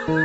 Mbuo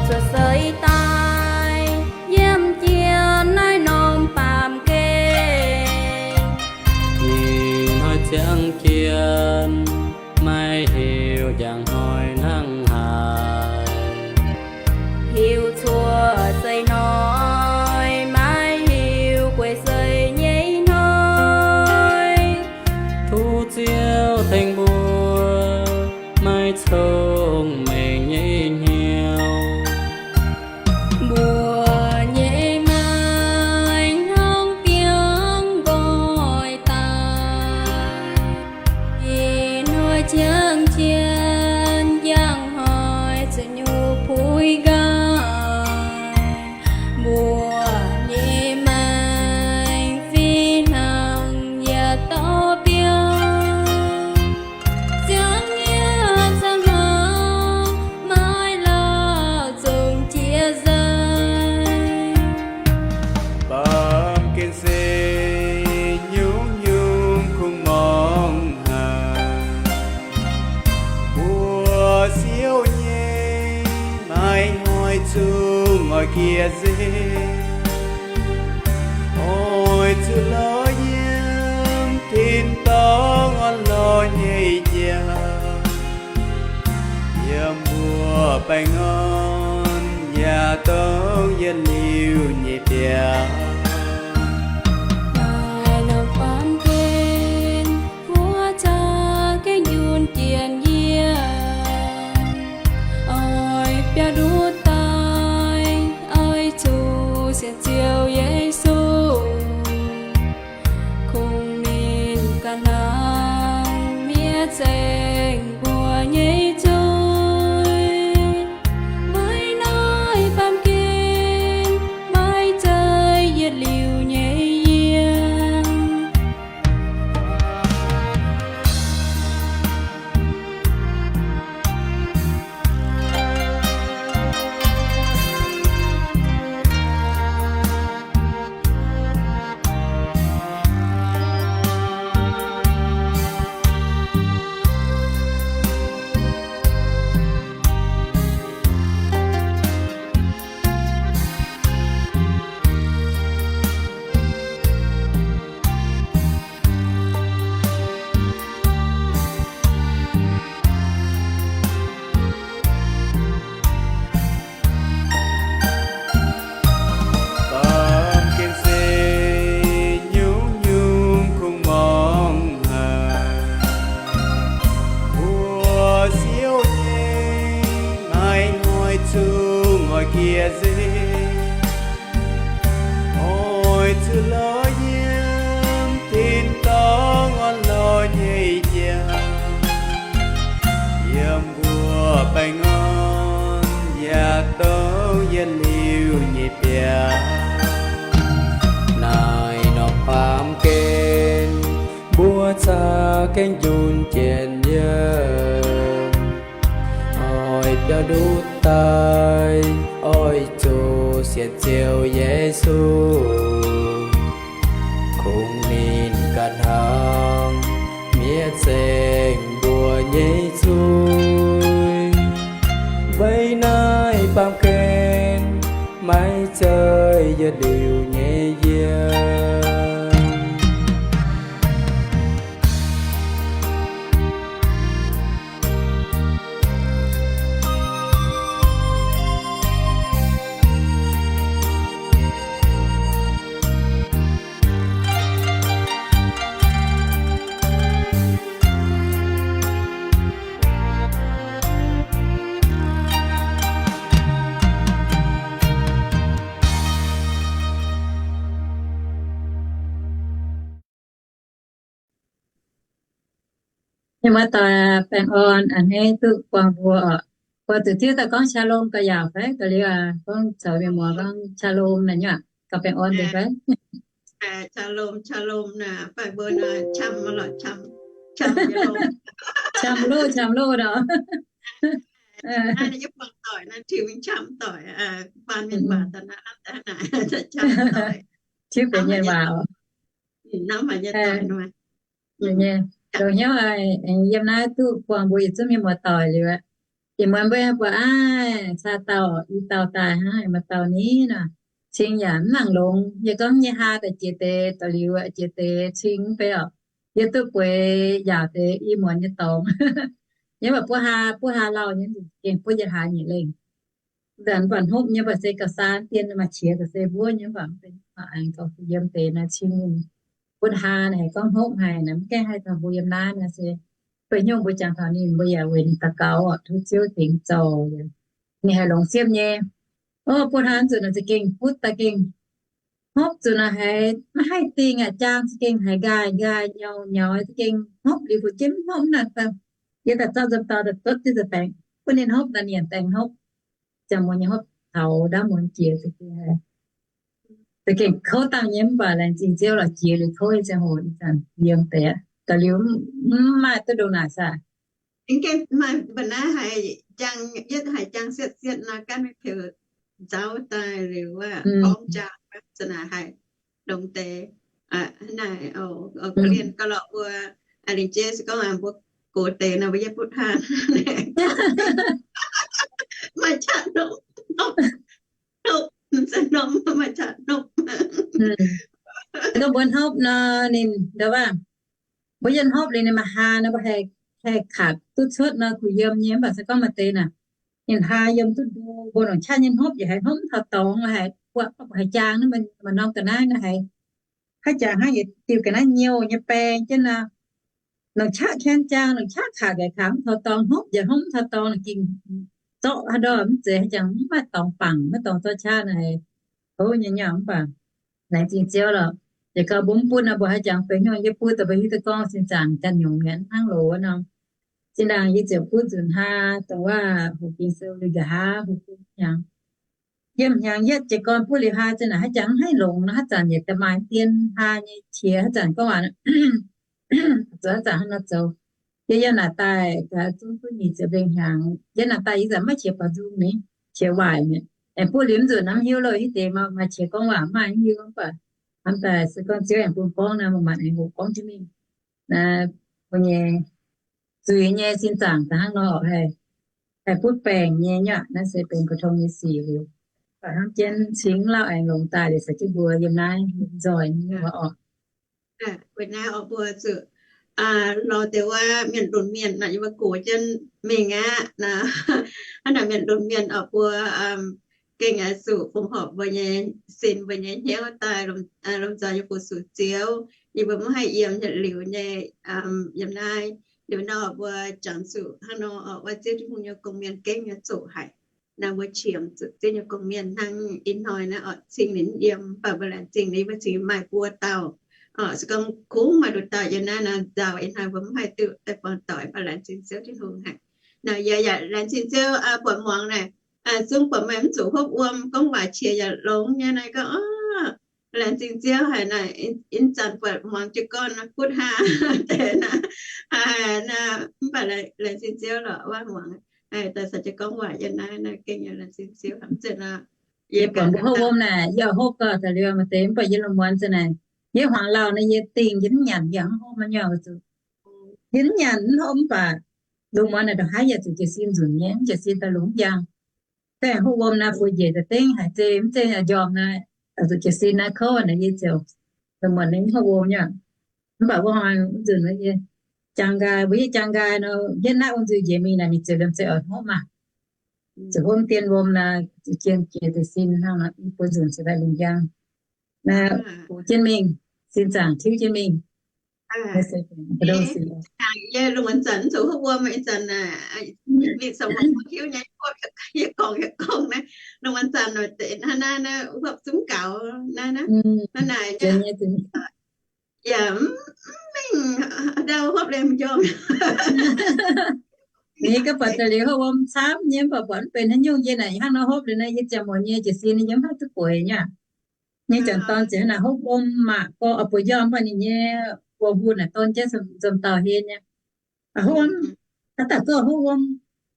cuotv seix daaih yiem jien naaiv norm baamh gen, ih hnoi ziangh jien maiv hiuv njang hnoi hnangv haaix. Hiuv cuotv seix hnoi maiv hiuv guei seix nyei hnoi. Tov Ziouv tengx mbuo maiv cong-mengh nyei hnyouv. Mbuo nyei maengc hnangv biangh nqoi daaih, ih hnoi ziangh jien njang hnoi zuqc nyungc puix nqaai. Mbuo nyei maengc fih hnangv yietc dauh biauv, ziangh nyieqc ziangh hnaangx maiv lauh zongh jiex nzengc. Baamh gen se nyungc-nyungc kungx muangx haic. Mbuo siouc nyei maiv hnoi zungv oix jiex nzengc. Oix zuqc lorz yiem tin-dorngh orn-lorqc nyei jauv, yiem mbuo baengh orn yaac dongh yietc liuz nyei biauv. Daaih norm baamh gen huotv jaax gengh yunh jienv yiem, oix biauv nduqc daaih oix zuqc sienx Ziouv Yesu, kungx ninh ganh hnangv miev zengc mbuo nyei zuiz. Maiv naaiv baamh gen maiv zeiz yietc liuz nyei yiem. Oix jiex nzengc, oix zuqc lorz yiem tin-dorngh orn-lorqc nyei jauv. Yiem mbuo baengh orn yaac dongh yietc liuz nyei biauv. Naaiv norm baamh gen mbuo caa gengh njunh jienv yiem. Oix biaux ndutv daaih, oix zuqc sienx Ziouv Yesu, kungx ninh ganh hnangv mietc nzengc mbuo nyei zuiz. Weic naaiv baamh gen maiv zeiz yietc liuz nyei yiem. Mienh muoz-doic, baengh orn a'hneiv duqv buangh mbuo oc. Mbuo zuqc ziev daaih gorngv shalom ga'yaauc fai? Ga'liuz gorngv caux mienh muoz gorngv shalom naaic nyuoqc gauh baengh orn deix fai? Qam loh, qam loh nor. Tiuv benx mienh waac oc. Dongh hnyouv yiem naaiv duqv buangh mbuo yietc zungv mienh muoz-doic liuz aqv. Ih muonz mbuo buatc aav, caa dauh i dauh daaih hnangv, maaih dauh ni nor, cing yaac mv nangc longx. Yie gorngv nyei haa daaih jiex deix, da'liuz jiex deix cing mv bei oc. Yie duqv bueix yaauc deix i muonz nyei dorngx. Yie mv baac buov haa, buov haa lauh nyei, gengh buov yietc hlaax nyeic lengh. Mv baac hnopv nyei mv baac se gauh saan dien, maaih qiex gauh se mbuov nyei, mv baac mv benx maaih aengx gauh yiem deix naaiv cing. Bun haa naaic haih gorngv hnopv haic naaic, mv gaengh haih taux mbuo yiem naaiv naaiv se, feix hnyouv mbuo jangx taux ninh, mbuo yaac weic ninh daux gaux oc, tov Ziouv tengx zoux. Ninh haih longx siepv nyei. Ov, bun haa nzunc naaic za'gengh butv daaih gengh hnopv zuqc naaic haiz maiv haih dingh aqv, jaang za'gengh haiz nqaai nqaai nyauv nyauv za'gengh hnopv liuz fu'jueiv mv hnopv naaic. Yie daaih zorqv nzunc dauh daaih duotv jienv nzunc baengx bun ninh hnopv, daaih nyienc baengx hnopv. Ziangh muonz nyei hnopv taux ndaamv muonz jiex za'gengh haiz za'gengh kouv dangh nyei, mv baac laengz zingh Ziouv lorqc, jiex liuz kouv nyei ziangh hoc ih zanc yiem deix aqv. Da'liuz mv maaih duqv ndongc naaic saah? Mv gengh maaih mbuo naaiv haiz jang, yietv haiz jang sietv sietv nor, gaanv maiv peux nzauv daaih liuz aqv, gorngv jaa za'naaic haiz longx deix. Naaic, ga'lienh gauh lorqc mbuo, lingc jeiv se gorngv mbuo gox deix nor, mbuo yietv butv hnangv. Maaih qaqv hnopv, hnopv, hnopv, maaih qaqv hnopv. Gorngv mbuo hnopv nor, ninh ndau waac, mbuo yiem hnopv liuz ninh maaih haa nor, mbuo haih, haih kaac duqv cuotv nor, kuh yiem nyei. Mv baac se gorngv maaih deix naaic, ninh haa yiem duqv ndu, mbuo longc qaqv nyei hnopv yaac haiz hnopv mv taux dorngx, haiz buatc, buatc haiz jaang, maaih norm ga'naaiv naaiv haiz, haiz jangx hnangv yietc diuh ga'naaiv nyouh nyei baeng jienv nor. Longc qaqv ken jaang, longc qaqv kaac nqaix kaac mv taux dorngx, hnopv yaac hnopv mv taux dorngx, ninh gengh zorqv haaix ndorm mv zeiz haiz jangx mv maaih dorngx bangc, maiv dorngx zorqv qaqv naaic. Hov nyei nyauv mv baac laengz zingh Ziouv lorqc. Yie gauh mbuo mv butv nor, mbuo haaix jangx feix hnyouv yie butv daaih mbuo hiuv duqv gorngv sin zaangc ganh nyungc mi'aqv hnangv loz nor. Zinh ndaangc yie ziouc butv nzunc haa dongh waac hoqc ging sou liuz nqa'haav hoqc ging hnyangx. Yiem hnyangx yietv jiez gorn butv liuz haa zinh naaic haaix jangx mv haih longx nor, haaix zanc yietc da'maaiz dien haa nyei qiex haaix zanc gorngv waac, zoux haaix zanc hnangv nor zoux. Yie yiem naaic daaih gaax zungv duqv nyic ziepc lengh hnyangx. Yiem naaic daaih yie zanc maiv qiex baac nzung ni, qiex waaic mi'aqv. Aengx butv liuz mv nzunc hnamv hiuv loh hiuv deix maaih qiex gorngv waac mv maaih hiuv mv baac hnamv daaih se gorngv Ziouv aengx bun gorngv naaiv, maaih manc aengx hoqc gorngv jienv mingh. Naaiv mbuo nyei zuiz nyei sin zaangc da'hnangv nor haih, haih butv baengc nyei nyuoqc, naaiv se benx กระทง nyei sic liuz. Baac hnangv jienv cingx lauh aengx longx daaih liuz se jienv mbuo yiem naaiv nzoih nyei wuov orqc. Weic naaiv oix mbuo zuqc lorz deix wuov mienh lunx mienh naaic, yie mbuo gox jienv mingh aqv. Hnangv naaic mienh lunx mienh oix mbuo gengh oix zuqc fongc horpc mbuo nyei sin, mbuo nyei hnyouv daaih lomh nzoih nyei fu-sux Ziouv. Yie mbuo mv haih yiem yietc liuz nyei, yiem naaiv liuz nor mbuo jangx zuqc hnangv nor oc, wuov Ziouv Tin-Hungh nyei gong-mienh gengh nyei zoqc haic. Naaiv mbuo qiemx zuqc ziex nyungc gong-mienh hnangv. Ih hnoi naaiv oc, cing ninh yiem, mv baac mbuo laengz zingh ninh, mbuo cingx maaih buo dauh. Oc, se gorngv kungx maaih nduqc dauh yiem naaiv nor nzauh, ih hnoi mbuo mv haih duqv daaih buangh doic, mv baac laengz zingh Ziouv Tin-Hungh haic. Naaiv yie yaac laengz zingh Ziouv, buatc muangx naaic, zungv buatc meih mv zuqc hopv wuom, gorngv waac qiex yaac longx nyei naaiv gorngv, laengz zingh Ziouv haic naaic. Ih zanc buatc muangx jiez gorn butv hnangv deix naaiv, mv baac laengz zingh Ziouv lorqc, waac muangx daaih caux jiez gorngv waac yiem naaiv, naaiv gengh yaac laengz zingh Ziouv haic. Yie buatc mbuo hopv wuom naaic, yie hopv gau daaih liuz maaih deix, mv baac yie lungh muonz za'naaic, yie hmuangx lauh naaiv yie dingh, yie mv nyanc, yie mv hopv, maiv nyauv zuqc, yie mv nyanc mv hopv, mv baac lungh muonz naaic ndongc haaix yaac zuqc jiez sin nzunc nyei, mv jiez sin daaih lungh mv njang. Daaih hopv wuom naaiv buo njiec da'dengv haic, zeiz mv zeiz njormh naaiv, zuqc jiez sin naaiv kouv naaic yie ziouc lungh muonz naaiv mv hopv wuom nyei. Mv baac wuov hnoi wuov nzunc yie jangx nqaai, mbuo yie jangx nqaai nor, hietv naaiv wuov nzunc njiec mingh naaic mingh ziouc liemh zeih oix hopv maah. Ziouc hopv dien wuom naaic, zuqc jien jiex deix sin hnangv nor, mv buo nzunc ziouc daaih lungh njang. Naaiv bux jienv mingh, sin zaangc tiuv jienv mingh. Yie lungh muonz zanc mv zuqc hopv wuom, ih zanc naaic, ninh sau wuom hiuv nyei, yie gorngv, yie gorngv naaiv, lungh muonz zanc naaic, hnangv naaiv, naaiv hopv zungv gaux naaiv, naaiv naaic, yaac mv mingh ndau hopv liemh njormh. Ninh gaax buatc daaih liuz hopv wuom camv nyei, mv baac buatc mv benx haaix nyungc. Yie naaic hnangv nor hopv liuz naaic, yie ziangh muonz nyei jiez sin yie mv haih duqv bueix nyei. Nyei janx-dorn ziouc hnangv naaic hopv wuom maah, gorngv oix bueix njormh, mv baac ninh nyei wuom-hunh naaic dorn jienv zomc dauh hlen nyei. Hopv wuom, aav daaih zorqv hopv wuom,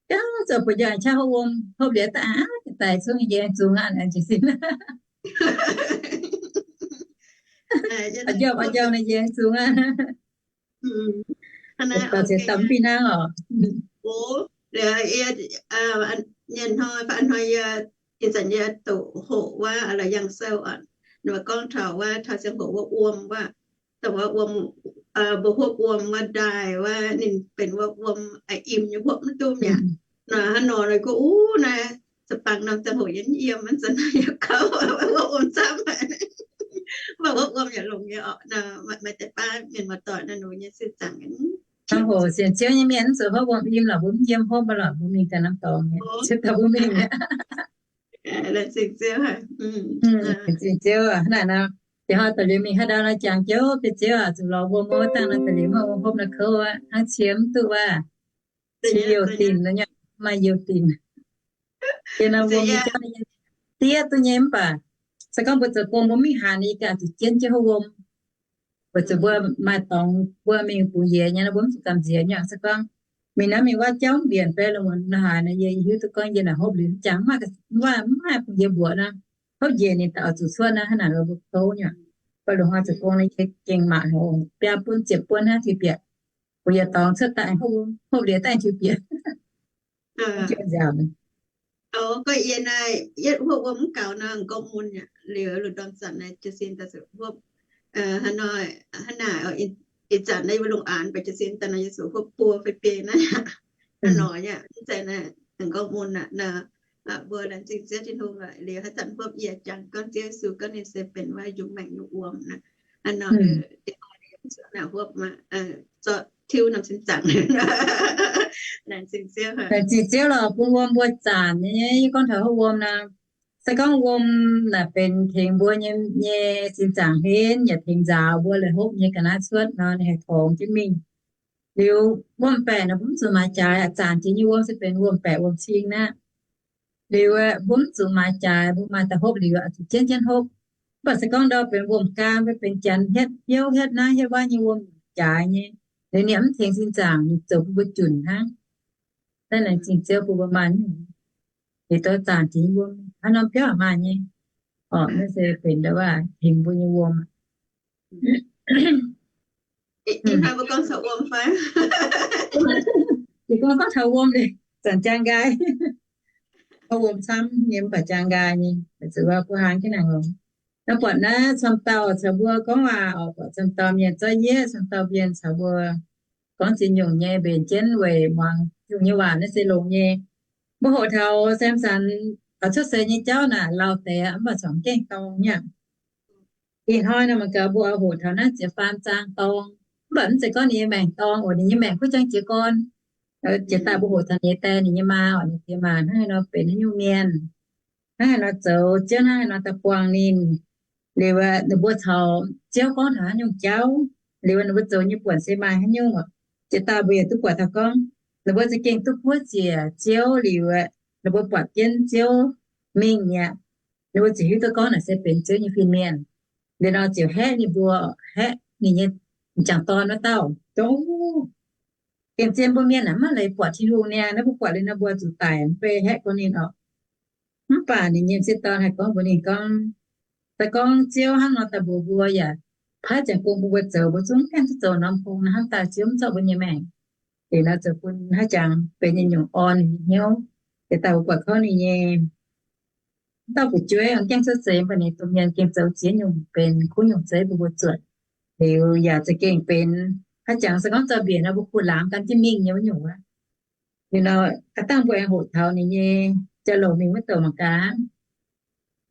jauv zoux bueix njormh qaqv hopv wuom, hopv liuz daaih aqv, daaih zungv yie zungv aqv jiez sin. A'jauv, a'jauv naaic yie zungv aqv. Daux ziex dauh mv fih hnangv oc. Nyei hnoi, hnoi yie, ih zanc yie doqc hoqc wuov La'yangh Sou oc, ninh mbuo gorngv taux wuov taux ziangh hoc wuov wuom wuov, dongh wuov wuom, mbuo hopv wuom wuov ndaaih wuov, ninh benx wuov wuom im nyei, hopv mv duqv mi'aqv. Nor hnangv nor nor gu uv naaiv, za'bangc norm ziangh hoc yie mv yiem, mv zanc naaiv yie kouv wuov wuom camv. Mv baac hopv wuom yaac longx nyei oc. Maaih deix baav mienh muoz-doic naaiv, ninh nyei sin zaangc, ziangh hoc sienx Ziouv nyei mienh mv zuqc hopv wuom im lorqc, mbuo mv yiem hopv mv lorqc, mbuo mingh daaih norm dorngx nyei, se daaih mbuo mingh mi'aqv. Laengz zingh Ziouv hnangv naaic nor, ih hnoi daaih liuz mingh haaix ndau nor jangx Ziouv, Ziouv aac, zuqc lorz wuom wuov dangh nor daaih liuz maiv wuom hopv nor kouv aqv, hnangv cie mv duqv wuov, cie youh dinc, maaih youh dinc. Yie nor wuom nyei jauv diev duqv nyei, mv baac se gorngv mbuo zoux gong mbuo mingh haaix nor yie ganh zuqc jienv jienv hopv wuom. Weic zuqc mbuo maaih dorngx mbuo mingh bungx njiec nyei nor, mbuo mv zuqc gamh nziex nyei. Se gorngv mingh naaiv mingh wuov jauv mv mbienc, beiv lungh muonz haaix nor yie hiuv duqv gorngv yie naaic hopv liuz jangx mv maaih bungx njiec mbuoqc nor, hopv njiec ninh daaih oix zuqc cuotv naaiv hnangv naaic lorqc, mbuo kouv nyei. Beiv lungh hnoi zoux gong nor yie gengh mangc biaa buonv ziepc buonv hnangv, tih bieqc mbuo yietc dorngx cuotv daaih hopv, hopv liuz daaih tih bieqc. Gorngv yie naaiv yietv hopv wuom mv gaux nor, m'nqorngv mun liuz lungh ndorm zanc naaiv jiez sin daaih zuqc hopv. Hnangv naaic, ih zanc naaiv yie mbuo lungh aanx baac jiez sin daaih nor yie zuqc hopv buo fai biei naaiv. Hnangv nor yaac mv zeiz naaiv m'nqorngv mun aqv. Mbuo laengz zingh Ziouv Tin-Hungh liuz haaix zanc hopv yie jangx gorngv Ziouv Yesu gorngv ninh se benx wuov njungh maengc nyei wuom naaiv. Hnangv nor, naaic hopv zorqv tiuv norm sin zaangc. Laengz zingh Ziouv, laengz zingh Ziouv lorqc, bun wuom mbuo zaanc nyei. Yie gorngv taux hopv wuom nor, se gorngv wuom naaic benx tengx mbuo nyei, nyei sin zaangc henv yaac tengx nzaaux mbuo la'hopv nyei ga'naaiv cuotv nor, ninh haih torngx jienv mingh. Liuz wuom-baeqc naaic mbuo mv zuqc maaiz jaaix. Zaanc jiex nyei wuom se benx wuom-baeqc wuom-cing naaiv. Liuz mbuo mv zuqc maaiz jaaix, mbuo maaih daaih hopv liuz zuqc jienv jienv hopv. Mv baac se gorngv ndau benx wuom-gaam fai benx janx hietv biouv hietv naaiv hietv wuov nyei wuom jaaix nyei, liuz ninh mv tengx sin zaangc, ninh zoux bun mbuo junc hnangv. Naaiv laengz zingh Ziouv bun mbuo maaih liuz dorh zaanc jiex nyei wuom, haaix norm biauv maaih nyei. Orqc, naaiv se benx ndau wuov tengx mbuo nyei wuom. Ih hnoi mbuo gorngv taux wuom fai? Yie gorngv, gorngv taux wuom, zanc jaa nqaai. Wuom camv nyei mv baac jaa nqaai nyei, zuqc wuov buo hlang jienv naaic longx. Naaiv buatc naaiv camv dauh caux mbuo gorngv waac, orqc, buatc camv dauh mienh zorqv yie, camv dauh mienh caux mbuo gorngv ziex nyungc nyei mbenc jienv weic muangx nyungc nyei waac naaiv se longx nyei. Mbuo hoqc taux Samson cuotv seix nyei jauv naaic, lauh deix mv baac corc gengh dorng nyei. Ih hnoi nor mangc gaax mbuo oix hoqc taux naaiv ziepc faam zaang dorng. Mv baac mv zeiz gorngv ninh nyei maengc dorng oc, ninh nyei maengc kuv jangx jiez gorn. Jiex daaih mbuo hoqc taux ninh nyei die, ninh nyei maa, ninh nyei maa hnangv haaix nor benx haaix nyungc mienh, hnangv haaix nor zoux, Ziouv hnangv haaix nor daaih buangh ninh. Liuz ninh mbuo caux Ziouv gorngv taux haaix nyungc jauv, liuz ninh mbuo zoux nyei buonc se maaih haaix nyungc. Jiex daaih mbuo yaac duqv buatc taux gorngv ninh mbuo za'gengh duqv buov ziec Ziouv liuz, ninh mbuo buatc jienv Ziouv mingh mi'aqv. Ninh mbuo ziouc hiuv duqv gorngv naaic se benx Ziouv nyei fin-mienh. Liuz nor ziouc haeqv ninh mbuo, haeqv ninh nyei m'jangc dorn wuov dauh, gorngv, Gengh zien mbuo mienh aah, maiv leiz buatc Tin-Hungh niaa. Naaiv mbuo buatc liuz nor mbuo zuqc daic, mv baac haeqv gorngv ninh orqc. Mv baac ninh nyei m'sieqv dorn haih gorngv mbuox ninh gorngv, Se gorngv Ziouv hnangv nor daaih mbuox mbuo yaac, paaiv ziangx gong bun mbuo zoux, mbuo zungv gaengh duqv zoux norm gong naaiv, hnamv daaih Ziouv mv zorqv mbuo nyei maengc. Liuz nor zoux bun haaix jangx benx nyei nyungc orn ninh nyei hnyouv. Jiex daaih mbuo buatc gorngv ninh nyei dauh fu'jueiv aengx gaengh cuotv seix, mv baac ninh domh mienh gengh zoux ziex nyungc benx kuv nyungc zeiv bun mbuo zuotc. Liuz yaac za'gengh benx haaix jangx se gorngv zorqv mbiec nor mbuo kuh laangz gan jienv mingh nyei wuov nyungc wuov. Liuz nor, aa dangh mbuo aengx hoqc taux ninh nyei jauv-louc mingh wuov douc mangc gaax.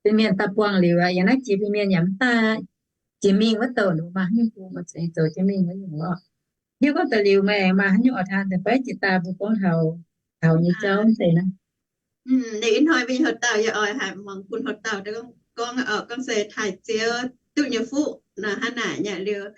Fin-mienh daaih buangh liuz aqv, yaac naaiv jiex fin-mienh yaac mv daaih jiex mingh wuov douc, ninh mbuo maaih haaix nyungc bung oix zuqc zoux jienv mingh wuov nyungc orqc. Hiuv gorngv daaih liuz meih aengx maaih haaix nyungc oix taan deix fai? Jiex daaih mbuo gorngv taux, taux nyei jauv deix naaiv. Ninh ih hnoi mbuo nyei houx-dauh yaac oix haiz muangx bun houx-dauh gorngv, gorngv se taaih Ziouv duqv nyei fuqv nor hnangv naaic nyei. Liuz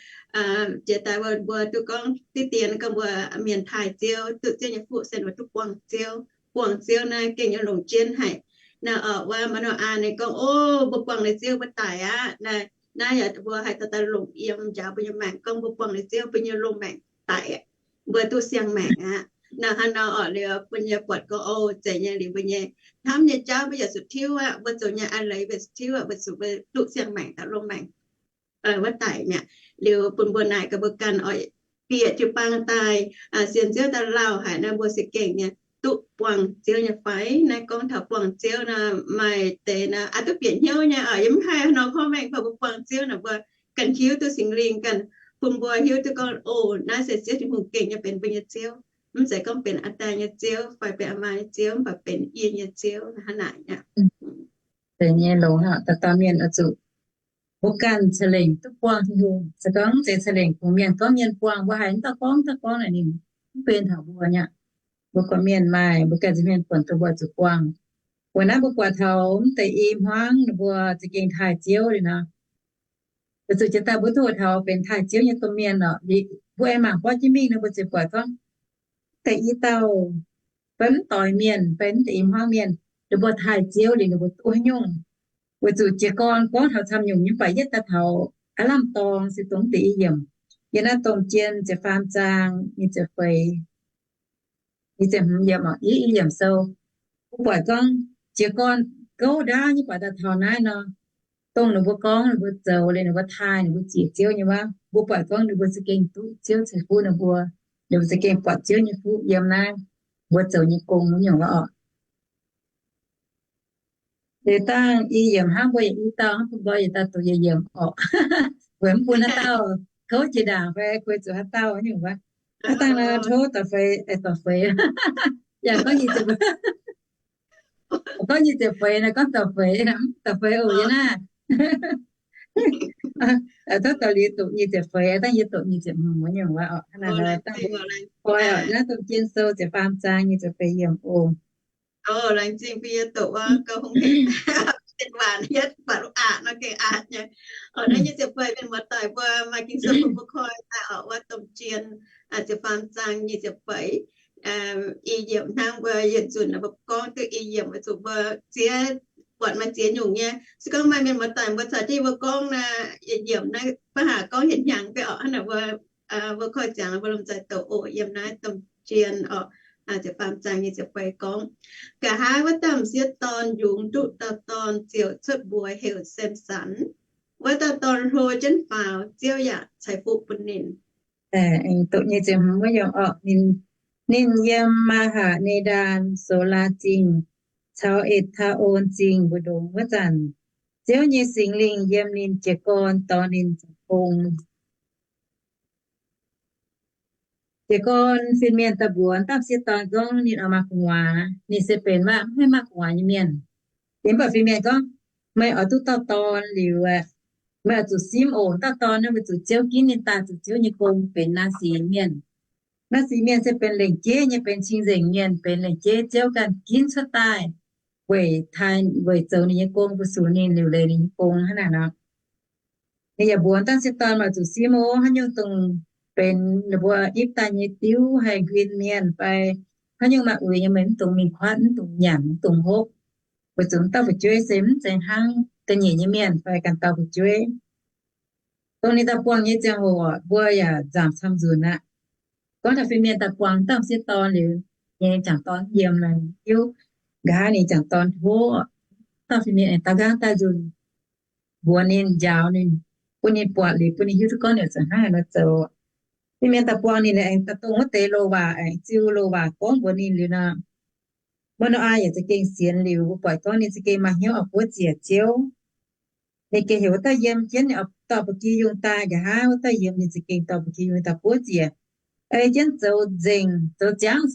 jiex daaih mbuo duqv gorngv diqv dien gorngv mbuo mienh taaih Ziouv duqv Ziouv nyei fuqv se mbuo duqv buangh Ziouv. Buangh Ziouv naaiv gengh nyei longc jienv haic. Naaiv orqc, wuov Manoaa ninh gorngv, O, mbuo buangh ninh Ziouv mbuo daic aqv. Naaiv, naaiv yaac mbuo haih daaih daaih longc yiem njaaux mbuo nyei maengc gorngv mbuo buangh ninh Ziouv mbuo nyei loz-maengc daic, mbuo duqv siang-maengc aqv. Naaiv hnangv nor orqc, liuz mbuo nyei buatc gorngv, O, zeiz nyei, liuz mbuo nyei hnamv nyei jauv mbuo yaac zuqc tiuv aqv, mbuo zoux nyei a'leiz mbuo zuqc tiuv aqv, mbuo zuqc mbuo duqv siang-maengc daaih loz-maengc wuov daic mi'aqv. Liuz bun mbuo naaic gaax mbuo ganh oix bieqc jiu-baang daaih sienx Ziouv daaih lauh haic naaiv, mbuo se gengh nyei duqv buangh Ziouv nyei fai? Naaiv gorngv taux buangh Ziouv naaiv, maaih deix naaiv aa duqv bieqc hnyouv nyei orqc, yie mv haih nor korv mengh, mv baac mbuo buangh Ziouv naaiv mbuo ganh hiuv duqv Singx Lingh ganh bun mbuo hiuv duqv gorngv, O, naaiv se Ziouv Tin-Hungh gengh nyei benx mbuo nyei Ziouv. Mv zeiz gorngv benx aa diex nyei Ziouv fai benx aa maa nyei Ziouv, mv baac benx yie nyei Ziouv hnangv naaic aqv. Deix nyei longx, dauh dauh mienh oix zuqc mbuo ganh ca'lengc duqv buangh Tin-Hungh. Se gorngv mv zeiz ca'lengc kungx mienh gorngv mienh buangh, mbuo haiz mv dauh gorngv, mv dauh gorngv naaic ninh mv benx taux mbuo nyei. Mbuo gorqv-mienh maaih mbuo ganh nza'hmien buonc duqv mbuo zuqc buangh. Weic naaiv mbuo buatc taux mv deix i hmuangv ninh mbuo za'gengh taaih Ziouv liuz nor, weic zuqc jiex daaih mbuo duqv hoqc taux benx taaih Ziouv nyei domh mienh orqc, mbuo aengx mangc borqv jienv mingh nor mbuo ziouc buatc gorngv mv deix i dauh fai mv doix mienh fai mv deix i hmuangv mienh, ninh mbuo taaih Ziouv liuz ninh mbuo duqv haaix nyungc. Weic zuqc jiez gorn gorngv taux camv nyungc nyei, mv baac yietv daaih taux aav lamh dorng se dongh mv deix i yiemc. Yiem naaiv Domh Jien ziepc faam zaang nyic ziepc feix, nyic ziepc hmz yiemc, i yiemc sou, mbuo buatc gorngv jiez gorn gouv ndaauv nyei, buatc daaih taux naaiv nor, dongh ninh mbuo gorngv, ninh mbuo zoux liuz, ninh mbuo taaih, ninh mbuo ziec Ziouv nyei waac, mbuo buatc gorngv ninh mbuo za'gengh duqv Ziouv ceix fuqv ninh mbuo, ninh mbuo za'gengh buatc Ziouv nyei fuqv yiem naaiv mbuo zoux nyei gong wuov nyungc wuov orqc. Liuz dangh i yiemc hnangv mbuo yaac i dauh hnangv bun mbuo yietc dauh doqc yietc yiemc orqc. Weic mv bun haaix dauh kouv jiex ndaangc fai kuei zuqc haaix dauh nyungc wuov. Aav dangh nor tov dorh feix, dorh feix. Yaac gorngv nyic ziepc, gorngv nyic ziepc feix naaiv, gorngv dorh feix, dorh feix oc yie naaiv. Tov dorh liuz doqc nyic ziepc feix, dangh yie doqc nyic ziepc hmz wuov nyungc wuov orqc. Hnangv naaiv nor dangh mbuo koi orqc, naaiv Domh Jien sou ziepc faam zaang nyic ziepc feix yiemc oc. Laengz zingh bun yie doqc wuov gauh hungh hec, benx waanc yietv, baac lungh aqc nor gengh aqc nyei. Naaiv nyic ziepc feix mienh muoz-doic mbuo maaih Ging-Sou bun mbuo koi daaih orqc, wuov Domh Jien ziepc faam zaang nyic ziepc feix, i yiemc hnangv mbuo yietc nzunc mbuo gorngv duqv i yiemc weic zuqc mbuo ziex, buatc maaih ziex nyungc nyei. Se gorngv maaih mienh muoz-doic mbuo caux jienv mbuo gorngv naaiv yietc yiemc naaiv, mv baac gorngv hieh hnyangx beiv orqc. Hnangv naaic mbuo, mbuo koi ziangx mbuo lomh nzoih doqc oc. Yiem naaiv Domh Jien orqc, ziepc faam zaang nyic ziepc feix gorngv, Nqa'haav wuov dauh m'sieqv dorn yungz duqv dauh dorn ziouc cuotv mbuox heuc Samson. Wuov dauh dorn hlo jienv faaux, Ziouv yaac ceix fuqv bun ninh. Doqc nyic ziepc hmz wuov nyungc orqc. Ninh yiem Maa^haa^ne^ndaan, Solaa Zingh, caux E^taa^on Zingh mbu'ndongx wuov zanc, Ziouv nyei Singx Lingh yiem ninh jiez gorn dorh ninh zoux gong. Jiez gorn fin-mienh daaih mbuox dauh m'sieqv dorn gorngv ninh oix maaih gu'nguaaz. Ninh se benx waac mv haih maaih gu'nguaaz nyei mienh. Mv baac fin-mienh gorngv, Meih oix duqv dauh dorn liuz, meih oix zuqc simv oc. Dauh dorn naaiv weic zuqc Ziouv ginv ninh daaih zoux Ziouv nyei gong, benx naaiv sic mienh. Naaiv sic mienh se benx lengc jeiv nyei, benx cing-nzengc mienh, benx lengc jeiv Ziouv ganh ginv cuotv daaih weic taaih, weic zoux ninh nyei gong, fu-sux ninh, liuc leiz ninh nyei gong hnangv naaic nor. Ninh yaac mbuox dauh sieqv dorn maaih zuqc simv, haaix nyungc dongh benx ninh mbuo ipv daaih nyei diuv, haih nquin mienh fai haaix nyungc maaih uix nyei, meih mv dungx mingh kuatv, mv dungx nyanc, mv dungx hopv, weic zuqc dauh fu'jueiv se mv zeiz hnangv ga'nyiec nyei mienh fai ganh dauh fu'jueiv. Dongh ninh daaih buangh nyei ziangh hoc mbuo yaac nzamc camv nzunc aqv. Gorngv taux fin-mienh daaih buangh dauh sieqv dorn liuz, ninh jangc dorn yiem naaic hiuv, nqa'haav ninh jangc dorn tov dauh fin-mienh aengx daaih nqaang daaih nzunc, mbuox ninh, njaaux ninh, bun ninh buatc liuz bun ninh hiuv duqv gorngv ninh zuqc hnangv haaix nor zoux. Fin-mienh daaih buangh ninh liuz aengx daaih dongh wuov deix loz-waac, aengx ziux loz-waac gorngv mbuox ninh liuz nor, mbuo Noyaa yaac za'gengh sienx liuz, mbuo buatc gorngv ninh za'gengh maaih hnyouv oix buov ziec Ziouv. Ninh gengh heuc wuov dauh yiem jienv, ninh dorh ba'gi yungh daaih. Nqa'haav wuov dauh yiem, ninh za'gengh dorh ba'gi yungh daaih buov ziec, ei jienv zoux nzengc, zoux ziangv,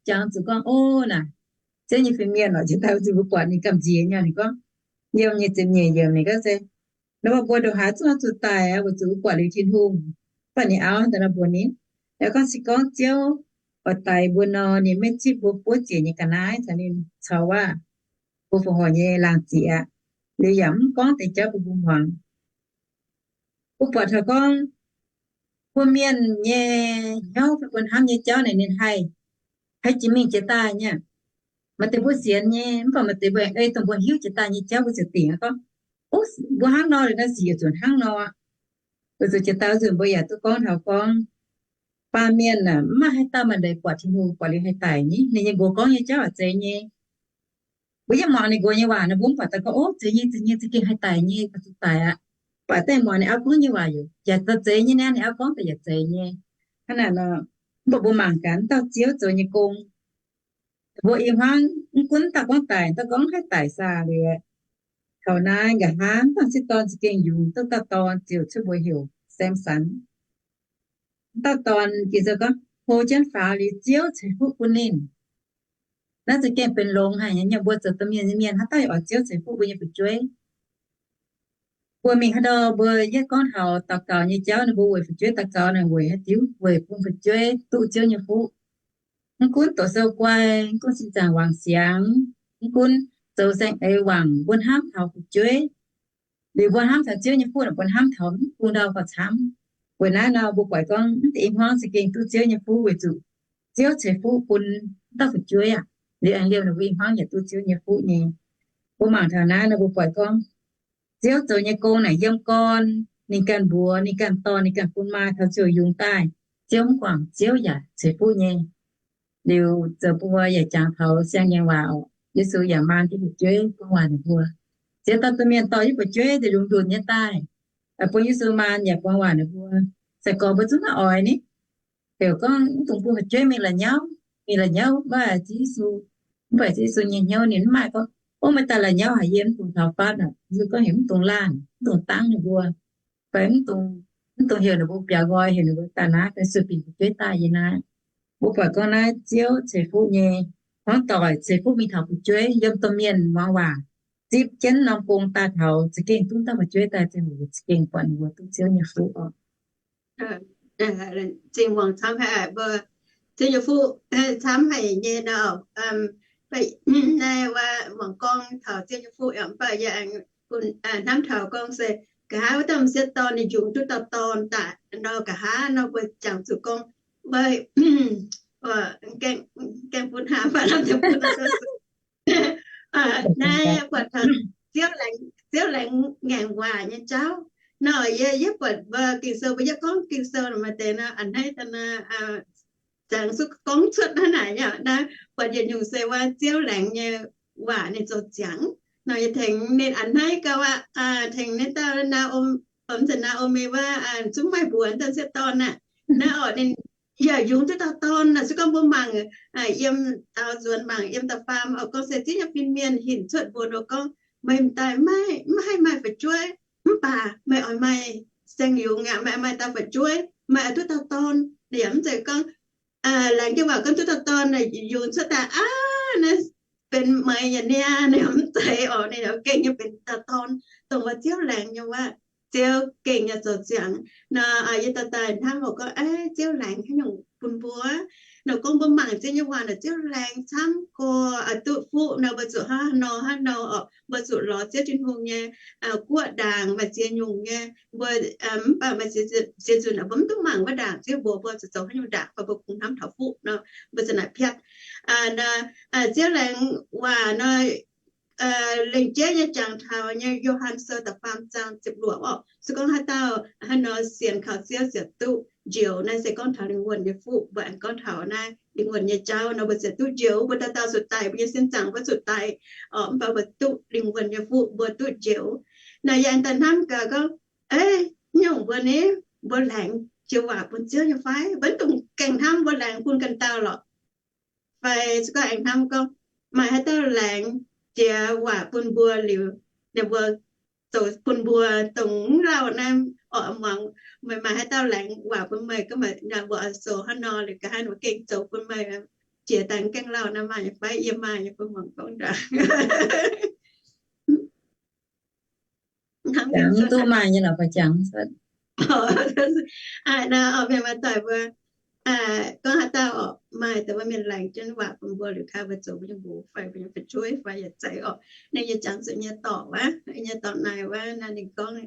jangx zuqc gorngv, Ov, naaic Ziouv nyei fin-mienh lorqc. Jiex daaih zuqc mbuo buatc ninh gamh nziex nyei. Ninh gorngv, yiem nyei ziepc nyeic yiemc ninh gorngv se, nor mbuo ndongc haaix zungv zuqc daic aqv, weic zuqc mbuo buatc liuz Tin-Hungh. Mv baac ninh auv daaih nor mbuox ninh, yaac gorngv se gorngv Ziouv oix daix mbuo nor, ninh maiv zipv mbuo buov ziec nyei ga'naaiv caux ninh caux waac, mbuo fongc horc nyei laangh ziex aqv. Liuz yaac mv gorngv deix jauv bun mbuo muangx. Mbuo buatc taux gorngv mbuo mienh nyei hnyouv fai mbuo hnamv nyei jauv naaic ninh haih, haih jiex mingh jiex daaih nyei. Maaih deix mbuo sienx nyei, mv baac maaih deix mbuo aengx ei dongh mbuo hiuv jiex daaih nyei jauv mbuo ziouc dingc gorngv, Ov, mbuo hnangv nor liuz naaiv sic yaac zuqc hnangv nor. Weic zuqc jiex daaih nzunc mbuo yaac duqv gorngv taux gorngv, baamh mienh aah, mv maaih haaix dauh maaih leiz buatc Tin-Hungh buatc liuz haih daic ni. Ninh nyei mbuox gorngv nyei jauv aac zeiz nyei. Mbuo yiem muangx ninh mbuox nyei waac nor, mbuo mv baac daaih gorngv, Ov, zeiz nyei, zeiz nyei, za'gengh haih daic nyei, zuqc daic aqv. Mv baac daaih muangx ninh auv gorngv nyei waac yaac, yaac zeiz nyei naaiv, ninh auv gorngv daaih yaac zeiz nyei. Hnangv naaic nor, mv baac mbuo mangc gaax dauh Ziouv zoux nyei gong. Mbuo i hmuangv mv gunv dauh gorngv daic, dauh gorngv haih daic saah liuz, taux naaiv nqa'haav dauh sieqv dorn za'gengh yungz duqv dauh dorn ziouc cuotv mbuox heuc Samson. Dauh dorn Ging-Sou gorngv hlo jienv faaux liuz Ziouv ceix fuqv bun ninh. Naaiv za'gengh benx longx haic nyei, mbuo zoux domh mienh nyei mienh haaix dauh oix Ziouv ceix fuqv mbuo nyei fu'jueiv? Mbuo mingh haaix ndau mbuo yietv gorngv taux daux gaux nyei jauv nor, mbuo weic fu'jueiv daux gaux naaic weic haaix diuc? Weic bun fu'jueiv duqv Ziouv nyei fuqv. Mv gunv doqc sou guai, mv gunv sin zaangc wangc siangx, mv gunv zoux saeng-eix wangc, mbuo hnamv taux fu'jueiv. Liuz mbuo hnamv taux Ziouv nyei fuqv naaic, mbuo hnamv taux mv bung ndau gauh camv. Weic naaiv nor mbuo buatc gorngv mv deix i hmuangv za'gengh duqv Ziouv nyei fuqv weic zuqc Ziouv ceix fuqv bun dauh fu'jueiv aqv. Liuz aengx liemh ninh mbuo i hmuangv yaac duqv Ziouv nyei fuqv nyei. Mbuo mangc taux naaiv nor mbuo buatc gorngv Ziouv zoux nyei gong naaic yiem gorn, ninh ganh mbuox, ninh ganh dorh, ninh ganh bun maa taux ziouc yungz daaih. Ziouv mv guangc, Ziouv yaac ceix fuqv nyei. Liuz zoux bun mbuo yaac jangx taux siang-ngaengc waac oc. Yesu yaac maan jienv fu'jueiv buang waac ninh mbuo. Ziex dauh domh mienh dorh jienv fu'jueiv nzengc lungh ndunh nyei daaih, bun Yesu maan yaac buang waac ninh mbuo. Sai-gorx mbuo zungv maiv oix ni. Heuc gorngv mv dungx bun fu'jueiv mingh la'nyauv, mingh la'nyauv mv baac Ziouv Yesu, mv baac Ziouv Yesu nyei hnyouv ninh mv maaih gorngv, Ov, meih daaih la'nyauv haic, yie mv dungx taux fatv aqv. Yesu gorngv heuc mv dungx laanh, mv dungx dangv ninh mbuo, fai mv dungx, mv dungx heuc ninh mbuo biaux nqoi, heuc ninh mbuo daaih naaiv, fai sueih binc fu'jueiv daaih yiem naaiv. Mbuo buatc gorngv naaiv Ziouv ceix fuqv nyei, hnangv doic ceix fuqv mingh taux fu'jueiv yiem domh mienh muangx waac, zipv jienv norm gong daaih taux za'gengh duqv dauh fu'jueiv daaih ziangh hoc za'gengh buatc ninh mbuo duqv Ziouv nyei fuqv oc. Zingh muangx camv haic, mbuo Ziouv nyei fuqv camv haic nyei nor. Naaiv wuov muangx gorngv taux Ziouv nyei fuqv yaac mv baac yie aengx hnamv taux gorngv se nqa'haav wuov dauh m'sieqv dorn ninh yungz duqv dauh dorn daaih nor, nqa'haav nor mbuo jangx zuqc gorngv mbuo gaengh bun hnamv, naaiv buatc taux Ziouv laengz, Ziouv laengz ngaengc waac nyei jauv. Nor yie, yie buatc mbuo Ging-Sou, mbuo yie gorngv Ging-Sou maaih deix nor, a'hneiv daaih nor, zangx suqv gorngv cuotv hnangv naaic yaac naaiv buatc yietc nyungc se wuov Ziouv laengz nyei waac ninh zoux ziangx. Nor yie tengx ninh a'hneiv gauh aqv, tengx ninh dauh Naa, mv zeiz Naa^o^mi wuov, zungv maaih mbuox dauh m'sieqv dorn aqv. Naaiv oc ninh yaac yungz duqv dauh dorn naaic. Se gorngv mbuo mangc yiem daaux nzuonx mangc yiem da'faam oc, gorngv se ziex nyei fin-mienh hinc cuotv mbuox ninh gorngv, meih m'daaih maiv haih maaih fu'jueiv, mv baac meih oix maaih saeng-yungz aqv, meih oix maaih dauh fu'jueiv, meih oix duqv dauh dorn. Yaac mv zeiz gorngv laengz jienv waac gorngv duqv dauh dorn yungz cuotv daaih aqv, naaiv benx meih yaac niaa, ninh mv zeiz oc. Ninh gengh nyei benx dauh dorn, dongh wuov Ziouv laengz nyei waac, Ziouv gengh nyei zoux ziangx. Nor yie daaih daaih hnamv oc, gorngv, Aa, Ziouv laengz haaix nyungc bun mbuo. Nor gorngv mbuo mangc Ziouv nyei waac naaic, Ziouv laengz camv gorx, duqv fuqv nor mbuo zuqc hnangv nor hnangv nor oc. Mbuo zuqc lorz Ziouv Tin-Hungh nyei guoqv ndaangc, maaih ziex nyungc nyei. Mbuo mv baac maaih ziex nzunc mbuo mv duqv mangc wuov ndaangc Ziouv mbuox mbuo zuqc zoux haaix nyungc ndaangc, mv baac mbuo kungx hnamv taux fuqv nor mbuo za'naaic piatv. Ziouv laengz waac nor, lengc jeiv nyei jangx taux nyei Yo^han Sou da'faam zaang ziepc luoqc oc. Se gorngv haaix dauh hnangv nor sienx kaux Ziouv ziouc duqv njoux. Naaiv se gorngv taux lingh wuonh nyei fuqv. Mbuo aengx gorngv taux naaiv lingh wuonh nyei jauv nor, mbuo ziouc duqv njoux. Mbuo dauh dauh zuqc daic, mbuo nyei sin zaangc mbuo zuqc daic oc, mv baac mbuo duqv lingh wuonh nyei fuqv, mbuo duqv njoux. Naaiv yie aengx daaih hnamv gaax gorngv, nyungc mbuo ni, mbuo laengz jiex waac bun Ziouv nyei fai? Mbuo mv dungx gengh hnamv mbuo laengz bun ganh dauh lorqc. Fai se gorngv aengx hnamv gorngv, maaih haaix dauh laengz jiex waac bun mbuo liuz, ninh mbuo zoux bun mbuo dongh mv lauh naaiv oc, muangx meih, maaih haaix dauh laengz waac bun meih, gorngv meih mbuo oix zoux hnangv nor liuz, nqa'haav ninh mbuo gengh zoux bun meih, jiex daaih mv gaengh lauh naaiv, maaih nyei fai? Yie maaih nyei, bun muangx gorngv ndaangc. Duqv maaih nyei lorqc, jangx cuotv. Mienh maaih doic mbuo gorngv haaix dauh oc, maaih deix mbuo mienh laengz jienv waac bun mbuo liuz, kaav mbuo zoux mbuo nyei mbuox fai mbuo nyei fu'jueiv fai yietc zeiz oc, ninh yaac jangx zuqc nyei dorc wuov, nyei dorc naaic wuov, naaiv ninh gorngv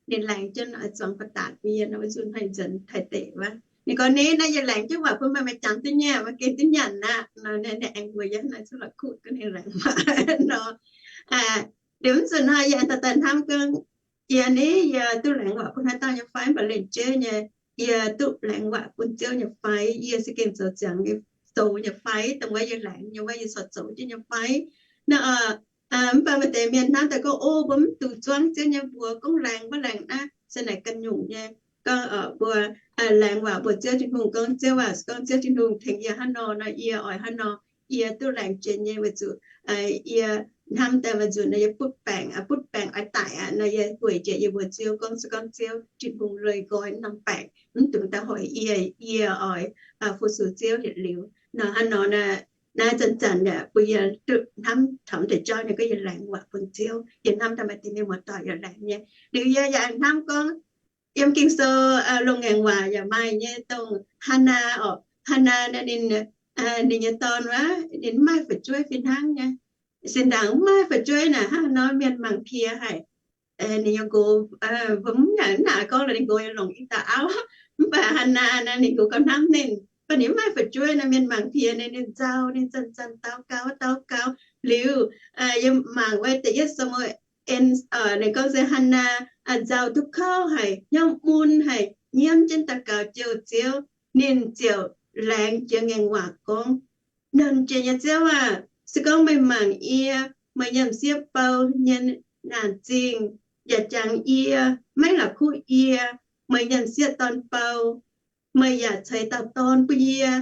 ninh laengz jienv oix zuangx ba'datc mbuo yie nor, wuov nzunc haih nzuonx Taiv deic wuov. Ninh gorngv, Ni, naaiv yie laengz jienv waac bun meih, meih jangx duqv nyanc, meih gengh duqv nyanc aqv. Nor ninh aengx mbuox yie, Naaiv zungv la'kuqv, gorngv ninh laengz waac nor. Liuz mv nzunc hnoi yie aengx daaih daaih hnamv gorngv, Yie ni, yie duqv laengz waac bun haaix dauh nyei fai? Mv baac lengc jeiv nyei, yie duqv laengz waac bun Ziouv nyei fai? Yie se gengh zoux ziangx nyei, zoux nyei fai? Dongh wuov yie laengz nyei wuov, yie corc zoux jienv nyei fai? Nor, mv baac maaih deix mienh hnamv daaih gorngv, O, mbuo mv dungx zuangv Ziouv nyei mbuox gorngv laengz maiv laengz naaiv, se naaic ganh nyungc nyei. Gorngv mbuo laengz waac mbuox Ziouv Tin-Hungh gorngv, Ziouv aac, se gorngv Ziouv Tin-Hungh tengx yie hnangv nor nor, yie oix hnangv nor, yie duqv laengz jienv nyei weic zuqc yie hnamv daaih maaih nzunc nor yie butv baengc, butv baengc oix daic aqv nor, yie weic jiex yie mbuox Ziouv gorngv, se gorngv Ziouv Tin-Hungh leih nqoi norm baengc, mv dungx daaih hoic yie, yie oix fu-sux Ziouv yietc liuz. Nor hnangv nor, naaiv zanc-zanc yaac bun yie duqv hnamv taux deix jauv nyei gorngv yie laengz waac bun Ziouv. Yie hnamv daaih maaih deix mienh muoz-doic yaac laengz nyei. Liuz yie yaac hnamv gorngv, yiem Ging-Sou longx ngaengc waac yaac maaih nyei dongh Hannaa oc. Hannaa naaiv ninh, ninh nyei dorn wuov, ninh mv maaih fu'jueiv fih hnangv nyei. Zinh ndaangc mv maaih fu'jueiv naaic hnangv nor mienh mangc piex haic. Ninh nyei nqox, mbuo mv nyanc mv naac gorngv lorqc, ninh nqox yaac longc i dauh auv. Mv baac Hannaa naaiv ninh nqox gauh hnamv ninh, mv baac ninh mv maaih fu'jueiv naaic mienh mangc piex ninh, ninh nzauh, ninh zanc-zanc daux gaux daux gaux. Liuz yie mangc wuov da'yietv Saa^mu^en, ninh gorngv se Hannaa nzauh duqv kouv haic, hnyouv mun haic, nyiemv jienv daux gaux jouh Ziouv, ninh ziouc laengz jiex ngaengc waac gorngv, Nernh Jiex nyei Ziouv aah! Se gorngv meih mangc yie, meih nyiemc sieqv bou nyei naanc zingh, yaac jangx yie, maiv la'kuqv yie, meih nyiemc sieqv dorn bou, meih yaac ceix dauh dorn bun yie,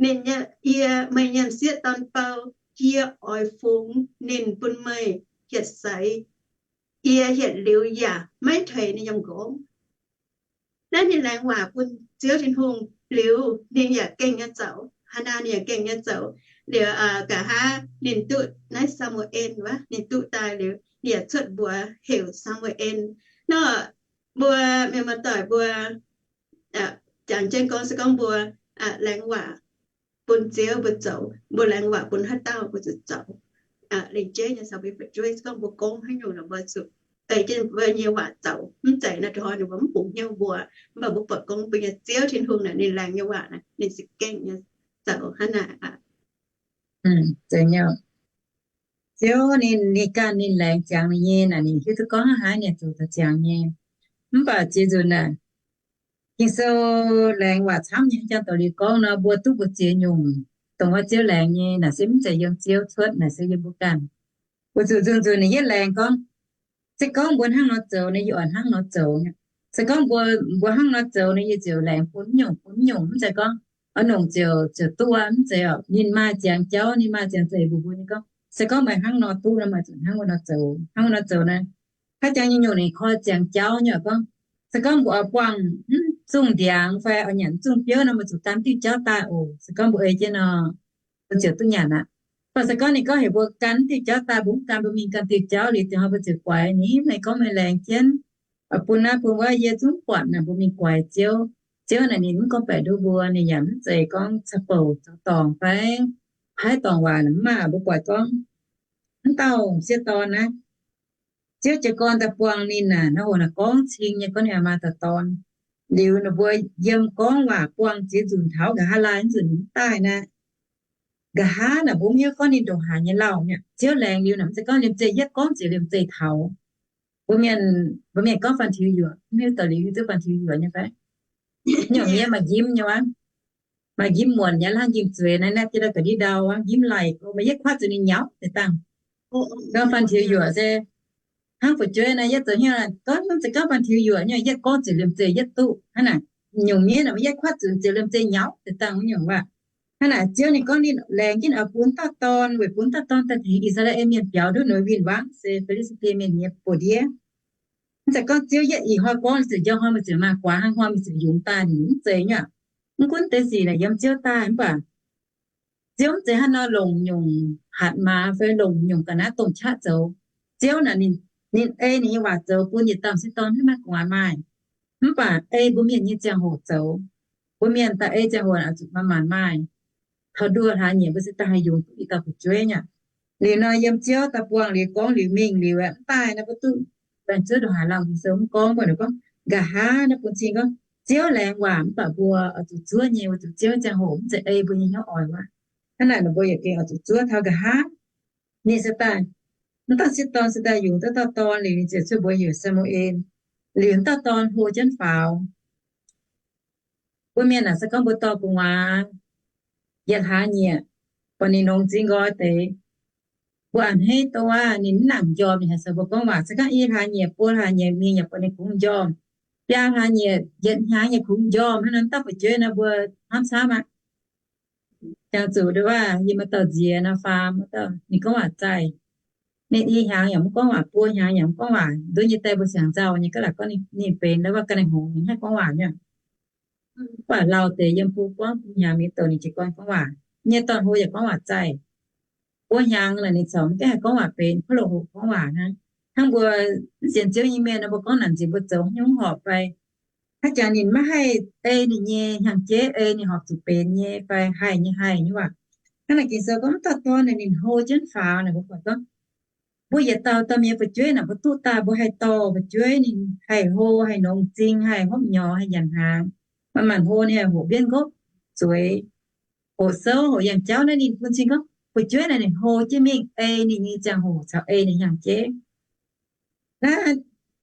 ninh, yie, meih nyiemc sieqv dorn bou, yie oix fungx ninh bun meih hietc seix. Yie hietc liuz yaac maiv teix ninh nyei nqorngv. Naaiv ninh laengz waac bun Ziouv Tin-Hungh liuz, ninh yaac gengh nyei zoux. Hannaa ninh yaac gengh nyei zoux. Liuz nqa'haav ninh duqv naaiv Saa^mu^en wuov, ninh duqv daaih liuz, ninh yaac cuotv mbuox heuc Saa^mu^en. Nor mbuo mienh muoz-doic mbuo jangx jienv gorngv se gorngv mbuo laengz waac bun Ziouv mbuo zoux, mbuo laengz waac bun haaix dauh mbuo zuqc zoux. Lengc jeiv nyei caux mbuo nyei fu'jueiv, se gorngv mbuo gorngv haaix nyungc nor mbuo zuqc ei jienv mbuo nyei waac zoux. Mv zeiz nor, hnoi ninh mbuo mv bungx hnyouv mbuo, mv baac mbuo buatc gorngv mbuo nyei Ziouv Tin-Hungh naaic ninh laengz nyei waac naaic ninh za'gengh nyei zoux hnangv naaic. Ziouv ninh, ninh ganh ninh laengz ziangx ninh nyei naaic, ninh hiuv duqv gorngv hnangv haaix ninh zuqc zoux ziangx nyei. Mv baac ziex nzunc naaic, Ging-Sou laengz waac camv nyei, jangx doqc liuz gorngv nor, mbuo duqv mbu'ziex nyungc dongh wuov Ziouv laengz nyei naaic se mv zeiz yiem Ziouv cuotv, naaic se yiem mbuo ganh. Weic zuqc nzunc nzunc ninh yietv laengz gorngv, se gorngv mbuo hnangv nor zoux nor, yie oix hnangv nor zoux. Se gorngv mbuo, mbuo hnangv nor zoux nor, yie ziouc laengz bun nyungc bun nyungc. Mv zeiz gorngv oix nongc ziouc, ziouc duqv aqv, mv zeiz oc. Ninh maaih ziangx jauv, ninh maaih ziangx zeiz mbuox mbuo nyei gorngv, se gorngv meih hnangv nor duqv nor, meih zuqc hnangv wuov nor zoux, hnangv wuov nor zoux naaic. Haaix jangx nyei nyungc ninh koi ziangx jauv nyei gorngv, se gorngv mbuo oix buangh mv zungh ndiangx fai oix nyanc mv zungh biouv nor, meih zuqc gan diuh jauv daaih oc. Se gorngv mbuo ei jienv nor, mbuo ziouc duqv nyanc aqv. Mv baac se gorngv ninh gorngv heuc mbuo gan mv diuh jauv daaih, mbuo mv gan, mbuo mingh gan diuh jauv liuz, dingc hnoi mbuo ziouc guaix ninh. Meih gorngv meih laengz jienv bun naaiv bun wuov, yie zungv buatc naaic mbuo mingh guaix Ziouv. Ziouv naaic ninh mv gorngv baeqc nduov mbuo, ninh yaac mv zeiz gorngv caux bouc caux dorngc fai paaiv dorngc waac mv maaih. Mbuo buatc gorngv mv dauh sieqv dorn naaiv, Ziouv jiez gorn daaih buangh ninh naaic, naaiv hoc naaic gorngv cing nyei gorngv ninh maaih dauh dorn. Liuz ninh mbuo yiem gorngv waac buangh ziex nzunc taux nqa'haav laai nzunc ninh mv daaih naaic, nqa'haav naaic mbuo mv hiuv gorngv ninh ndongc haaix nyei lauh mi'aqv. Ziouv laengz liuz naaic mv zeiz gorngv liemh zeih yietv gorngv ziepc liemh zeih taux. Mbuo mienh, mbuo mienh gorngv fanh tiux yuoqc, mv hiuv doic liuz hiuv duqv fanh tiux yuoqc nyei fai? Nyungc mienh maaih njimv nyei aqv. Maaih njimv muonc nyei, laangh njimv zueiz naaiv, naetv jienv ndau ga'ndiev ndau aqv, njimv laih, meih yietv kuatv zuqc ninh nyaux deix dangh. Gorngv fanh tiux yuoqc se hnangv fu'jueiv naaiv, yietv zoux hnyouv gorngv mv zeiz gorngv fanh tiux yuoqc nyei, yietv gorngv ziepc liemh zeih yietv duqv hnangv naaic. Nyungc mienh yietv kuatv zuqc ziepc liemh zeih nyaux deix dangh nyungc waac. Hnangv naaic Ziouv ninh gorngv ninh laengz jienv oix bun dauh dorn, weic bun dauh dorn daaih tengx I^saa^laa^en Mienh biaux nduov ninh win-wangv se Fi^li^saa^die Mienh nyei buoz-ndiev. Mv zeiz gorngv Ziouv yietv ih hnoi gorngv ziouc njang hnoi meih ziouc maaih guaax, hnangv hnoi meih ziouc yungz daaih, ninh mv zeiz nyei aqv. Mv gunv deix sic naaic yiem Ziouv daaih mv baac Ziouv mv zeiz hnangv nor longc nyungc hatc maaz fai longc nyungc ga'naaiv domh qaqv zoux. Ziouv naaic ninh, ninh ei ninh nyei waac zoux bun yietc dauh sieqv dorn hnangv naaiv gu'nguaaz maaih. Mv baac ei mbuo mienh nyei ziangh hoc zoux, mbuo mienh daaih ei ziangh hoc oix zuqc manc-manc maaih. Taux nduoh hlaax nyieqc mbuo se daaih haih yungz duqv i dauh fu'jueiv nyei aqv. Liuz nor yiem Ziouv daaih buangh liuz gorngv liuz mingh liuz aeqv, mv daaih naaiv mbuo duqv baengh zuov ndongc haaix lauh Ging-Sou mv gorngv mbuo naaic gorngv, nqa'haav naaiv bun cing gorngv Ziouv laengz waac mv baac mbuo oix zuqc zuov nyei, weic zuqc Ziouv ziangh hoc mv zeiz ei mbuo nyei hnyouv oix wuov. Hnangv naaic ninh mbuo yaac gengh oix zuqc zuov taux nqa'haav. Ninh se daaih, mv dauh sieqv dorn se daaih yungz duqv dauh dorn liuz, ninh ziouc cuotv mbuox heuc Saa^mu^en. Liuz dauh dorn hlo jienv faaux. Mbuo mienh naaic se gorngv mbuo dorh gu'nguaaz yietc hlaax nyieqc, buatc ninh longx m'zing nqoi deix, mbuo a'hneiv duqv aqv, ninh mv nangc m'njormh, ninh haih caux mbuo gorngv waac. Se gorngv i hlaax nyieqc, buo hlaax nyieqc mingh yaac buatc ninh kungx m'njormh, biaa hlaax nyieqc, yietc hnyangx nyei kungx m'njormh, hnangv nor dauh fu'jueiv nor mbuo hnamv camv aqv. Jangx zuqc nduov waac yie maaih dauh nziex nor, faam, ninh gorngv waac zaih. Ninh i hnyangx yaac mv gorngv waac, buo hnyangx yaac mv gorngv waac. Nduov nyei die mbuo siangx nzauh nyei, ga'naaiv gorngv ninh benx nduov waac ga'naaiv hngongx ninh haih gorngv waac nyei. Mv baac lauh deix yiem bung buangv bung hnyangx mingh douc ninh jiez gorn gorngv waac. Nyei dorn-hlo yaac gorngv waac zaih. Buo hnyangx naaic ninh corc mv gaengh haih gorngv waac benx, kuv loz hoqc gorngv waac hnangv. Hnangv mbuo mv sienx Ziouv nyei mienh nor, mbuo gorngv naanc nziex mbuo zoux haaix nyungc horpc fai hnangv jangx ninh maiv haih ei ninh nyei hnyangx-jeiv, ei ninh horpc zuqc benx nyei fai haih nyei haih nyei waac. Hnangv naaic Ging-Sou gorngv dauh dorn naaic ninh hlo jienv faaux naaic, mbuo buatc gorngv mbuo yietc dauh dauh mienh fu'jueiv naaic mbuo duqv daaih mbuo haih dorh fu'jueiv ninh haih hlo, haih nongx m'zing, haih hopv nyorx, haih nyanc hnaangx. Manc-manc hlo ninh haih hoqc mbienv nqopv zueiz, hoqc souv, hoqc yangh jauv naaiv ninh bun cing gorngv fu'jueiv naaic ninh hlo jienv mingh ei ninh nyei ziangh hoc caux ei ninh hnyangx-jeiv. Naaiv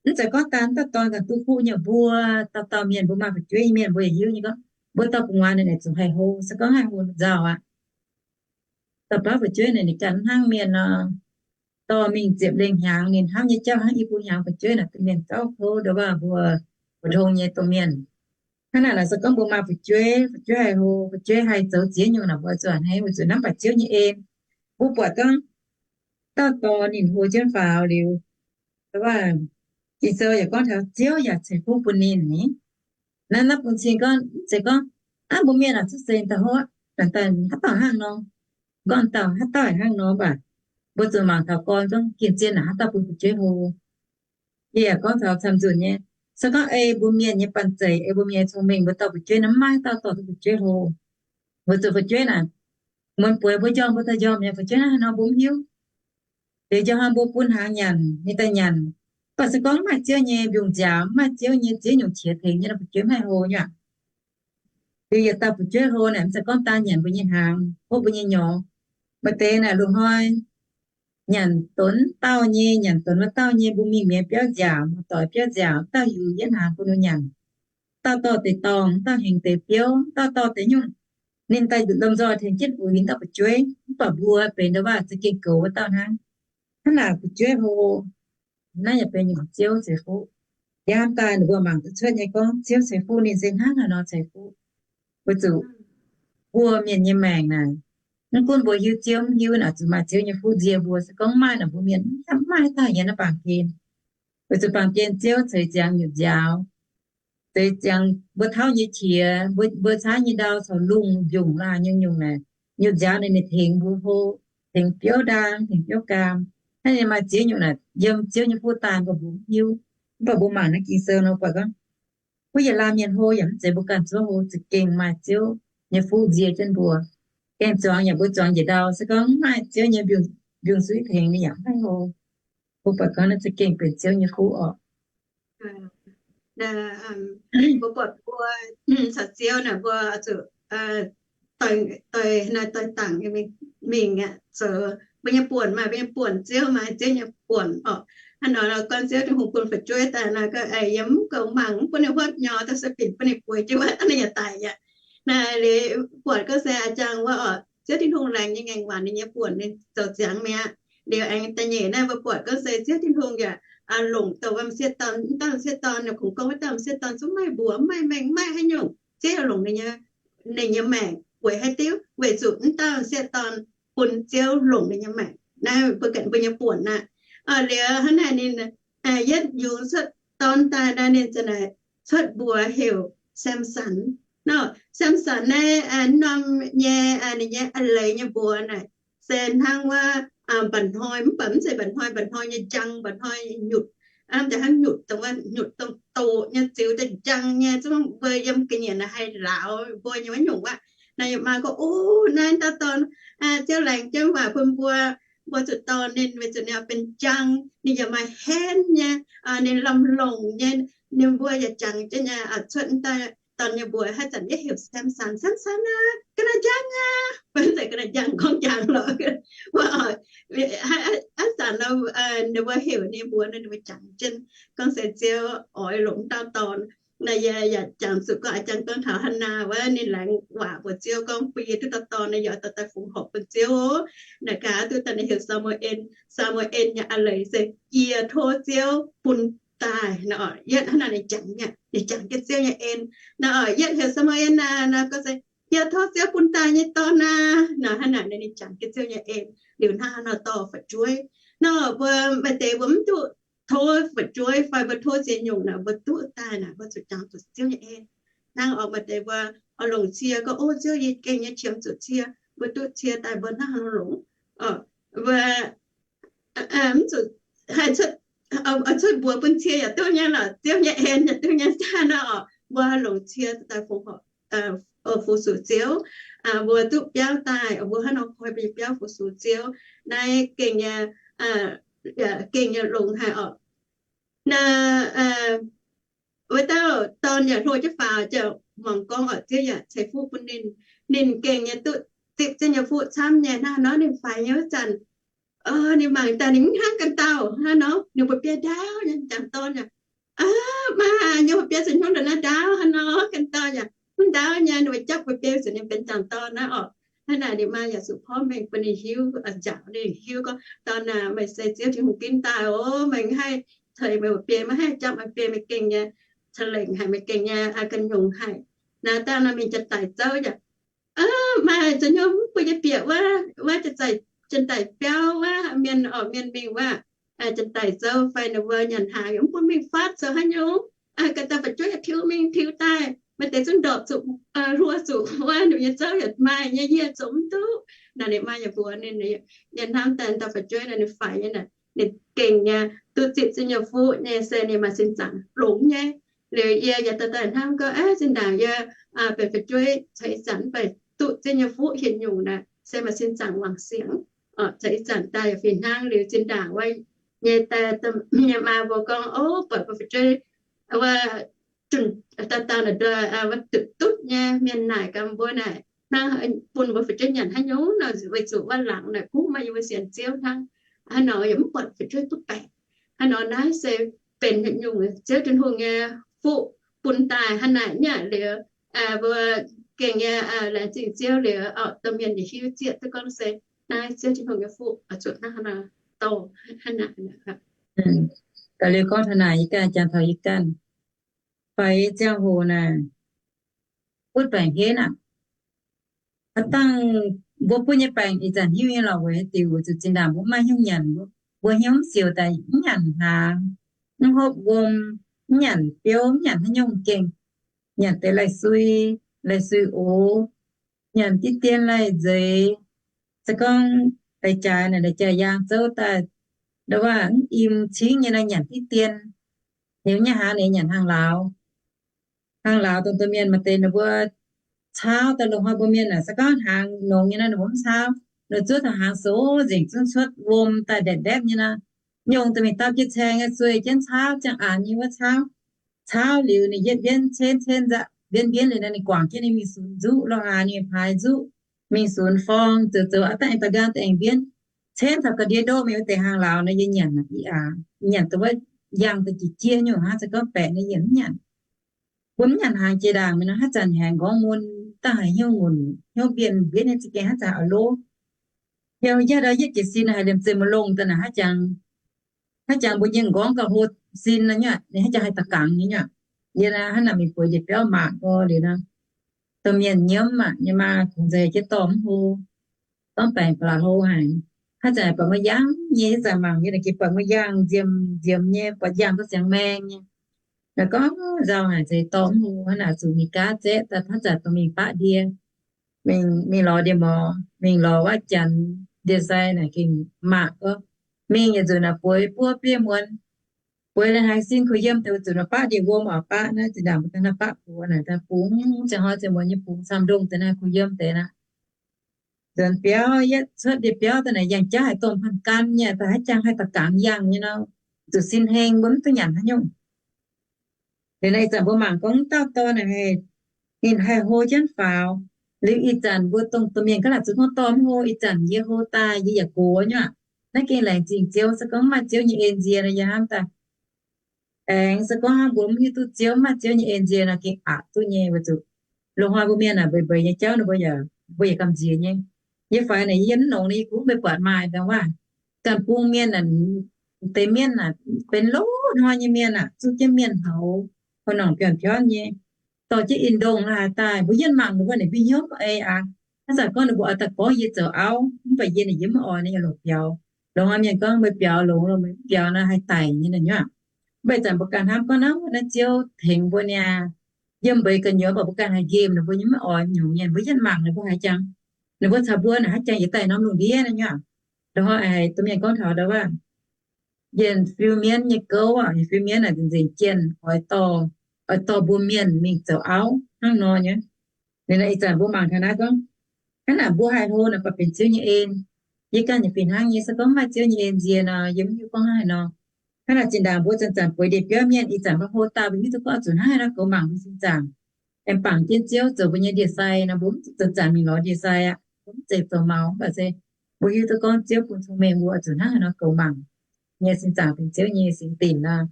mv zeiz gorngv daan dauh dorn ganh duqv kuv nyei, mbuo dauh dauh mienh mbuo maaih fu'jueiv nyei mienh mbuo yaac hiuv nyei gorngv mbuo dorh gu'nguaaz naaic zuqc haih hlo, se gorngv haih hlo nzauh aqv. Dauh baav fu'jueiv naaic ninh ganh hnangv mienh nor, dorh mingh ziepc lengh hnyangx ninh hnamv nyei jauv hnangv i buo hnyangx fu'jueiv naaic dongh mienh gauh kouv nduov waac mbuo, mbuo tong nyei domh mienh. Hnangv naaic naaic se gorngv mbuo maaih fu'jueiv, fu'jueiv haih hlo, fu'jueiv haih zoux ziex nyungc naaic mbuo zuqc a'hneiv, weic zuqc hnamv baac Ziouv nyei en. Mbuo buatc gorngv dauh dorn ninh hlo jienv faaux liuz, Ging-Sou yaac gorngv taux Ziouv yaac ceix fuqv bun ninh ni. Naaiv naaiv bun cing gorngv, mv zeiz gorngv aav mbuo mienh naaic cuotv seix daaih hlo, daaih haaix dauh hnangv nor, gorngv dauh haaix dauh hnangv nor, mv baac mbuo zuqc mangc taux gorn gorngv gengh zien naaic haaix dauh bun fu'jueiv hlo. Yie yaac gorngv taux camv-nzunc nyei, se gorngv ei mbuo mienh nyei banh zeic, ei mbuo mienh nyei cong-mengh, mbuo dorh fu'jueiv naaiv maiv maaih haaix dauh dorh duqv fu'jueiv hlo. Mbuo zuqc fu'jueiv naaic, muonz bueix mbuo njormh mbuo daaih njormh nyei, fu'jueiv naaiv haaix nor mbuo mv hiuv. Liuz njormh hnoi mbuo bun hnaangx nyanc, ninh daaih nyanc. Mv baac se gorngv mv maaih Ziouv nyei mbiungc nziaaux, mv maaih Ziouv nyei ziex nyungc qiex tengx nyei nor, fu'jueiv mv haih hlo nyei aqv. Liuz yietc dauh fu'jueiv hlo naaic, mv zeiz gorngv daan nyanc mbuo nyei hnaangx, hopv mbuo nyei nyorx. Maaih deix naaic loz-hnoi nyanc donx dauh nyei, nyanc donx wuov dauh nyei, mbuo mingh mi'aqv biauv nziaaux, mbuo doix biauv nziaaux, dauh hiuv yietv hnaangx bun ninh nyanc. Dauh dorh deix dorngh, dauh hengx deix biouv, dauh dorh deix nyungc. Ninh daaih lomh nzoih tengx jienv uix dauh fu'jueiv, mv baac mbuo benx nduov waac za'gengh goux wuov dauh hnangv. Hnangv naaic fu'jueiv hlo, naaiv yaac benx nyungc Ziouv ceix fuqv. Yiem daaih ninh mbuo mangc duqv cuotv nyei gorngv Ziouv ceix fuqv ninh se hnangv haaix nor ceix fuqv. Weic zuqc mbuo mienh nyei maengc naaic, mv gunv mbuo hiuv Ziouv mv hiuv naaic, zuqc maaih Ziouv nyei fuqv nzie mbuo. Se gorngv maaih naaic, mbuo mienh mv maaih haaix dauh yiem naaiv baamh gen. Weic zuqc baamh gen Ziouv ceix ziangx nyutc nziaaux, ceix ziangx mbuo tauv nyei qiex, mbuo, mbuo caaiv nyei ndau caux lungh njungc laaix nyungc-nyungc naaic, nyutc nziaaux naaic ninh tengx mbuo hlo, tengx biouv ndaang, tengx biouv gaam. Hnangv ninh maaih ziex nyungc naaic yiem Ziouv nyei fuqv daaih, mv baac mbuo mv hiuv. Mv baac mbuo mangc naaiv Ging-Sou nor buatc gorngv Wuov yietc laanh mienh hlo yaac mv zeiz mbuo ganh zuov hlo, za'gengh maaih Ziouv nyei fuqv nzie jienv mbuo. Gaeng zuangx yaac mbuo zuangx njiec ndau, se gorngv mv maaih Ziouv nyei mbiungc-suiv tengx ninh yaac mv haih hlo. Mbuo buatc gorngv naaiv za'gengh benx Ziouv nyei fuqv orqc. Mbuo buatc mbuo caux Ziouv naaic mbuo zuqc doix, doix dangc mingh aqv. Zoux mbuo nyei buonc maaih mbuo nyei buonc, Ziouv maaih Ziouv nyei buonc orqc. Hnangv nor gorngv Ziouv Tin-Hungh bun fu'jueiv daaih nor, yiem mv goux mangc, mv bun ninh huotv nyorx, daaih se binc bun ninh bueix jienv wuov, ninh yaac daic aqv. Naaiv liuz buatc gorngv se a'jang wuov orqc, Ziouv Tin-Hungh laengz nyei ngaengc waac ninh nyei buonc ninh zoux ziangx mi'aqv. Liuz aengx da'nyeic naaiv mbuo buatc gorngv se Ziouv Tin-Hungh yaac longc douc wuov m'sieqv dorn, m'dauh m'sieqv dorn, ninh kungx gorngv wuov dauh m'sieqv dorn zungv maiv mbuox, mv maaih mengh, mv maaih haaix nyungc. Ziouv yaac longc ninh nyei, ninh nyei maengc weic haaix diuc? Weic zuqc m'dauh m'sieqv dorn bun Ziouv longc ninh nyei maengc. Naaiv mbuo ganh mbuo nyei buonc aqv. Liuz hnangv naaic ninh yietv yungz cuotv dorn daaih naaiv ninh za'naaic cuotv mbuox heuc Samson. Nor Samson naaiv norm nyei ninh nyei a'leiz nyei mbuox naaic se hnangv wuov mba'hnoi, mv baac mv zeiz mba'hnoi, mba'hnoi nyei njang, mba'hnoi nyei nyutc, mv zeiz hnangv nyutc dongh wuov nyutc dongh doqc nyei ziux daaih njang nyei, zungv mbuo yiem ga'nyiec naaic haih lauz mbuo nyei wuov nyungc aqv. Naaiv yie maa gorngv, O, naaiv dauh dorn, Ziouv laengz jienv waac bun mbuo, mbuo zuqc dorh ninh weic zuqc ninh benx njang, ninh yaac maaih henv nyei, ninh lomh longc nyei, ninh mbuo yaac jangx jienv nyei. Cuotv m'daaih dorn nyei mbuox haaix zanc yie heuc Samson, Samson aac, ga'naaiv njang aqv. Mv zeiz ga'naaiv njang gorngv njang lorqc. Wuov, haaix zanc ninh mbuo heuc ninh mbuox ninh mbuo jangx jienv gorngv se Ziouv oix longc m'dauh dorn. Naaiv yie yaac jangx zuqc gorngv a'jang gorngv taux Hannaa wuov, ninh laengz waac mbuox Ziouv gorngv bun yie duqv dauh dorn, naaiv yie oix dorh daaih fongc horc bun Ziouv oc. Naaiv gaax duqv daaih ninh heuc Saa^mu^en. Saa^mu^en nyei a'leiz se jiex tov Ziouv bun daaih nor. Yietv hnangv naaic ninh jangx, ninh jangx jienv Ziouv nyei en. Naaiv yietv heuc Saa^mu^en naaic, naaiv gorngv se jiex tov Ziouv bun daaih nyei dorn aac. Naaiv hnangv naaic ninh jangx jienv Ziouv nyei en. Liuz hnangv naaiv nor dorh fu'jueiv nor, mbuo maaih deix mbuo mv duqv tov fu'jueiv fai mbuo tov ziex nyungc naaic, mbuo duqv daaih naaic mbuo zuqc jangx zuqc Ziouv nyei en. Hnangv oc, maaih deix mbuo oix longc cie gorngv, O Ziouv, yie gengh nyei qiemx zuqc cie. Mbuo duqv cie daaih mbuo hnangv haaix nor longc? Mbuo mv zuqc haih cuotv mbuox bun cie yaac duqv nyei lorqc, Ziouv nyei en yaac duqv nyei. Daaih nor oc, mbuo longc cie daaih fongc horc, fu-sux Ziouv. Mbuo duqv biauv daaih, mbuo hnangv nor koi mbuo nyei biauv fu-sux Ziouv. Naaiv gengh nyei, gengh nyei longx haic oc. Naaiv wuov dauh dorn yaac hlo jienv faaux, ziouc muangx gorngv oc, Ziouv yaac ceix fuqv bun ninh. Ninh gengh nyei duqv zipv jienv nyei fuqv camv nyei. Hnangv nor ninh faix nyei wuov zanc, ninh mangc daaih ninh mv hnangv ganh dauh hnangv nor, ninh mbuo biei ndaauv nyei, jangc dorn yaac, Aav, maaih nyei mbuo biei zuqc hnyouv ndongc naaiv ndaauv hnangv nor, ganh dauh yaac mv ndaauv nyei, ninh mbuo japv mbuo biei zuqc ninh benx jangc dorn naaiv oc. Hnangv naaic ninh maa yaac zuqc porv mengh bun ninh hiuv, njaaux ninh hiuv gorngv, Dorn aac, meih se Ziouv Tin-Hungh ginv daaih oc. Meih mv haih ceix meih mbuo biei, maiv haih japv meih biei, meih gengh nyei, ca'lengc haic, meih gengh nyei ganh nyungc haic. Naaiv dangh nor mingh janx-daic zouv yaac, maaih zuqc hnyouv mv bun nyei bieqc wuov, wuov janx-daic, janx-daic biauv wuov, mienh orqc, mienh mingh wuov, janx-daic zouv fai ninh mbuo nyanc hnaangx yaac mv bun mingh fatv zoux haaix nyungc. Ganh dauh fu'jueiv yaac tiux mingh tiux daaih, maaih deix zungv ndorpc zuqc, hluo zuqc wuov, ninh nyei zouv yaac maaih nyei, yie zoux mv duqv. Naaic ninh maa yaac mbuox ninh, ninh hnamv daaih dauh fu'jueiv naaic ninh faix nyei naaic, ninh gengh nyei duqv zipv Ziouv nyei fuqv nyei se ninh maaih sin zaangc longx nyei. Liuz yie yaac daaih daaih hnamv gorngv, Aav, zinh ndaangc yie benx fu'jueiv caux ih zanc mv baac duqv Ziouv nyei fuqv hieh nyungc naaic se maaih sin zaangc wangc siangx. Caux ih zanc daaih yaac fih hnangv. Liuz zinh ndaangc wuov nyei daaih nyei maa mbuo gorngv, O, buatc mbuo fu'jueiv wuov, dauh dauh naaic nduov wuov dutv dutv nyei mienh naaic gaax mbuo naaic, hnangv bun mbuo fu'jueiv nyanc haaix nyungc nor, weic zuqc wuov laangz naaic kuv maaih yie mbuo sienx Ziouv hnangv. Hnangv nor yaac mv buatc fu'jueiv duqv baengc. Hnangv nor naaiv se benx nyungc Ziouv Tin-Hungh nyei fuqv bun daaih hnangv naaic nyei. Liuz mbuo gengh nyei laengz zingh Ziouv liuz, domh mienh yaac hiuv zieqv duqv gorngv se naaiv Ziouv Tin-Hungh nyei fuqv oix zuqc hnangv haaix nor dorh hnangv naaic. Gaax liuz gorngv taux naaic, yie ganh jangx taux yie ganh. Faix ziangh hoc naaic, butv baengc henv aqv. Aav dangh mbuo butv nyei baengc ih zanc hiuv nyei lorqc, weic haaix diuc? Weic zuqc zinh ndaangc mbuo mv maaih haaix nyungc nyanc, mbuo hnyouv mv siouc daaih mv nyanc hnaangx, mv hopv wuom, mv nyanc biouv, mv nyanc haaix nyungc gengh nyanc deix laih sui, laih sui ox, nyanc diqv dien laih nzeix. Se gorngv lai-jaaix naaic, lai-jaaix yaang zouv daaih, ndau wuov mv im cingv nyei naaic nyanc diqv dien, hnyouv nyei hnaangx ninh nyanc hnaangx-lauz. Hnaangx lauz dongh domh mienh maaih deix ninh mbuo caauv daaih longc hnoi mbuo mienh aah, se gorngv hnaangx nongx nyei nor ninh mbuo mv caauv, ninh zuov taux hnaangx soux nzengc zunv cuotv wuom daaih ndepv-ndepv nyei nor, nyungc daaih mingh dauh jiex caeng nyei zueih jienv caauv, ziangh aanx nyei wuov caauv. Caauv liuz ninh yietv mbienv cenv cenv nzaqc, mbienv mbienv liuz nor ninh guangc jienv ninh mingh sunx nzuqv, lorh aax ninh paaiz nzuqv, mingh sunx forng, zoux zoux aqv dangh aengx da'nqaang da'aengx mbienv, cenv taux ga'ndiev ndoqv mingh wuov deix hnaangx lauz nor yie nyanc aqv, yie nyanc dongh wuov yangh daaih jiex jiex nyungc hnangv, se gorngv baeqc nor yie mv nyanc. Mbuo mv nyanc hnaangx jiex ndaangc mingh nor, haaix zanc haengx nqorngv mun, dangh haiz hnyouv ngunc hnyouv mbienv mbienv nyei za'gengh haaix zanc oix lov. Yie njang ndau yietv jiez sin haiz liemh zeih mbuo longh daaih naaic, haaix jangx, haaix jangx mbuo nyei nqorngv gauh hlo sin nor nyei, ninh haaix jangx haih da'gangx nyei nyei. Yie naaiv hnangv naaic mingh bueix ndie-biauv mangc gau liuz nor, domh mienh nyiemv aqv, yie maa kungx nzengc jienv dorh mv hlo, gorngv baengc ba'laqc hlo haic. Haaix zanc buatc muoz-yaangh nyei, haaix zanc mangc yie naaic gengh buatc muoz-yaangh nziemx nziemx nyei, buatc yangh duqv ziangx maeng nyei. Naaic gorngv nzauh haic, nzengc dorh mv hlo. Hnangv naaic zuqc mingh gaav zaeqv daaih, haaix zanc dongh mingh baqv ndie, mingh, mingh lorz ndie-morz, mingh lorz wuov janx ndie-sai naaic gengh mangc gorngv, mingh yietc nzunc naaic bueix buov bieiv muonz, bueix la'hnaangx sin kuh yiem deix, weic zuqc naaic baqv ndie-wuom oc, baqv naaiv zinh ndaangc mbuo daaih naaiv baqv buoz naaic, daaih bungx ziangh hnoi ziangh muonz nyei bungx camv ndongh deix naaiv kuh yiem deix naaic. Nzuonx biauv, yietv cuotv ndie-biauv daaih naaic yangh jaav haic, domh panh gan nyei, daaih haaix jangx haih da'gangx yangh nyei nor, zuqc sin heng mbuo mv duqv nyanc haaix nyungc. Liuz naaic ih zanc mbuo mangc gorngv dauh dorn naaic, ninh haih hlo jienv faaux. Liuz ih zanc mbuo dongh domh mienh gaav laaic zuqc gorngv dorh mv hlo, ih zanc yie hlo daaih yie yaac gox nyei aqv. Naaiv gengh laengz zingh Ziouv, se gorngv mv maaih Ziouv nyei en nzie nor yie hnamv daaih aengx se gorngv hnangv mbuo mv hiuv duqv Ziouv, mv maaih Ziouv nyei en nzie nor gengh aqc duqv nyei, weic zuqc loz-hnoi mbuo mienh naaic mbeix mbeix nyei jauv ninh mbuo yaac, mbuo yaac gamh nziex nyei. Yie faix naaic yie mv nongx nor yie kungx mv buatc maaih dongh waac ganh bung mienh aah, deix mienh aah, benx loz-hnoi nyei mienh aah, zuqv jienv mienh houx, haaix norm biorn-biorn nyei, dorh jienv in-ndongh la'haaix daaih. Mbuo yietv mangc ninh mbuo naaic mbuo hnyouv ei aqv. Haaix zanc gorngv ninh mbuo oix daaih gorngv yie zoux auv, mv baac yie naaic yie mv oix ninh yaac longc biaux. Loz-hnoi mienh gorngv meih biaux longx, longx meih mv biaux nor haih daic nyei naaic nyei. Mv baac ih zanc mbuo ganh hnamv gorngv naaiv, naaiv Ziouv tengx mbuo niaa. Yiem mbeix gu'nyuoz mv baac mbuo ganh haih nqemh ninh mbuo nyei, mv oix nyungc mienh. Mbuo yietv mangc ninh mbuo haaix jangx, ninh mbuo caux mbuo naaic haaix jangx yietc daaih norm lungh ndiev naaic nyei. Loz-hnoi haiz domh mienh gorngv taux ndau waac, yienh fiu mienv nyei gouv aac, yienh fiu mienv naaic nzengc jienh oix dorh, oix dorh mbuo mienh mingh zoux auv hnangv nor nyei. Liuz naaic ih zanc mbuo mangc taux naaiv gorngv, hnangv naaic mbuo haih hlo naaic baac benx Ziouv nyei en. Yie ganh yaac fih hnangv nyei, se gorngv mv maaih Ziouv nyei en nzie nor yie mv hiuv gorngv hnangv haaix nor. Hnangv naaic zinh ndaangc mbuo zanc-zanc bueix ndie-biauv mienh, ih zanc mbuo hlo daaih mbuo hiuv duqv gorngv zuqc hnangv haaix nor goux mangc mbuo sin zaangc, aengx bangc jienv Ziouv zoux mbuo nyei ndie-sai nor, mbuo mv zuqc zanc-zanc mingh lorz ndie-sai aqv, mbuo mv zeiz zoux maux, mv baac se mbuo hiuv duqv gorngv Ziouv bun cong-mengh mbuo zuqc hnangv haaix nor goux mangc nyei sin zaangc benx Ziouv nyei singx dinc nor.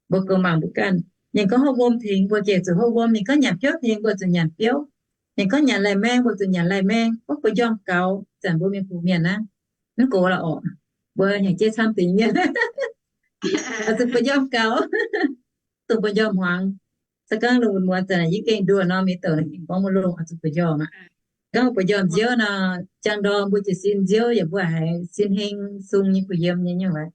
Mbuo goux mangc mbuo ganh, ninh gorngv hopv wuom tengx mbuo, gengh zuqc hopv wuom. Ninh gorngv nyanc biouv tengx mbuo zuqc nyanc biouv. Ninh gorngv nyanc lai-maeng mbuo zuqc nyanc lai-maeng. Gorngv buoz-njormh gaux, zanc mbuo mienh kuh mienh naaiv mv gox la'orqc. Mbuo hnyangx-jeiv camv dingc mienh, zuqc buoz-njormh gaux, dongh buoz-njormh hmuangx. Se gorngv lungh muonz zanc yie gengh nduoh norm mienh douc ninh gorngv mbuo longh zuqc buoz-njormh aqv. Gorngv buoz-njormh nziouv nor, jangx ndorm mbuo jiez sin nziouv yaac mbuo haiz sin heng sung nyei kuh yiem nyei nyungc aqv.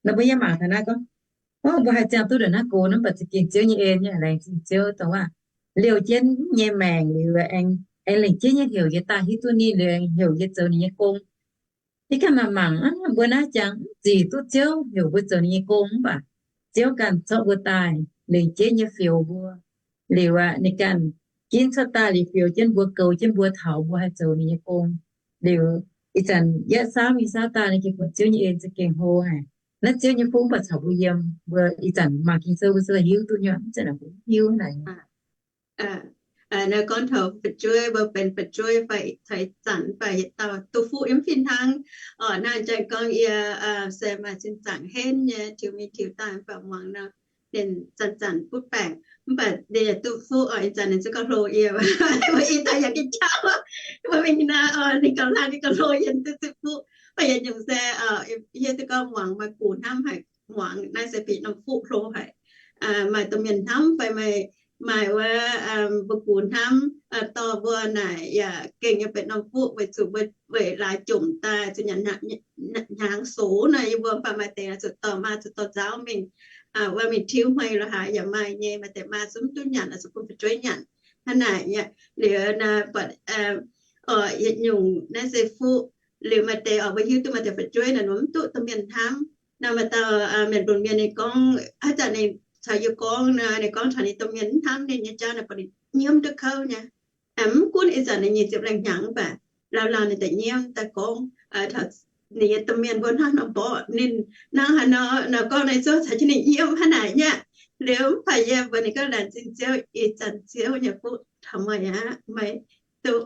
Nor mbuo yiem mangc taux naaiv gorngv, mbuo haih ziangh duqv ndongc naaiv gox nor, mv baac za'gengh Ziouv nyei en nyei, laengz zingh Ziouv dongh waac liouh jienv nyei maengc liuz aengx lengc jeiv nyei heuc yie daaih hiuv duqv ninh liuz aengx heuc yie zoux ninh nyei gong. Yie ganh mangc mangc, mbuo naaiv jangx mv zic duqv Ziouv heuc mbuo zoux ninh nyei gong mv baac Ziouv ganh zorqv mbuo daaih lengc jeiv nyei fioux mbuo. Liuz aqv, ninh ganh ginv cuotv daaih liuz fioux jienv mbuo, goux jienv mbuo, taux mbuo haih zoux ninh nyei gong. Liuz ih zanc yietv saauv mingh saauv daaih, ninh gengh buatc Ziouv nyei en za'gengh hlo haic. Naaiv Ziouv nyei fuqv mv baac caux mbuo yiem, mbuo ih zanc mangc Ging-Sou mbuo se hiuv duqv nyei, mv zeiz naaic mbuo hiuv naaic. Naaiv gorngv taux fu'jueiv, mbuo benx fu'jueiv fai caux ih zanc fai yietc dauh duqv fuqv yiem fih hnangv. Orqc, naaiv jangx gorngv yie se maaih sin zaangc henv nyei, tiux mingh tiux daaih mv baac muangx nor, ninh zanc-zanc butv baengc, mv baac ninh yaac duqv fuqv orqc. Ih zanc ninh zungv gauh hlo yie, mbuo i daaih yaac gengh jauv, mbuo mingh naaiv orqc, ninh gauh laangh ninh gauh hlo yie duqv duqv fuqv. Mv baac yietc nyungc se hiuv duqv gorngv muangx maaih gux hnamv haic, muangx naaiv se bieqc norm fuqv hlo haic. Maaih domh mienh hnamv fai maaih, maaih wuov mbuo gux hnamv dorh mbuo naaic yaac gengh nyei benx norm fuqv weic zuqc mbuo weic laaix jomc daaih zuqc nyanc hnyangx sox nor, yie mbuo mv baac maaih deix zuqc dorh maa zuqc dorh nzauv mingh, wuov mingh tiuv hmei lo haaix yaac maaih nyei, maaih deix maa zungv mv duqv nyanc, zuqc bun fu'jueiv nyanc. Hnangv naaic liuz naaiv buatc yietc nyungc naaiv se fuqv. Liuz maaih deix orqc, mbuo hiuv duqv maaih deix fu'jueiv naaic mv duqv domh mienh hnamv. Naaiv maaih dauh mienh lunx mienh ninh gorngv, haaix zanc ninh caux yie gorngv nor, ninh gorngv taux ninh domh mienh mv hnamv ninh nyei jauv naaic, buatc ninh nyiemv duqv kouv nyei. Mv gunv ih zanc ninh nyic ziepc lengh hnyangx mv baac lauh lauh ninh daaih nyiemv daaih gorngv taux ninh nyei domh mienh mbuo hnangv nor mborqv ninh, hnangv haaix nor nor gorngv naaiv zouv caux jienv ninh nyiemv hnangv naaic nyei aqv. Liuz mv baac yie mbuox ninh gorngv, Laengz zingh Ziouv, ih zanc Ziouv nyei fuqv taux meih aqv. Meih duqv,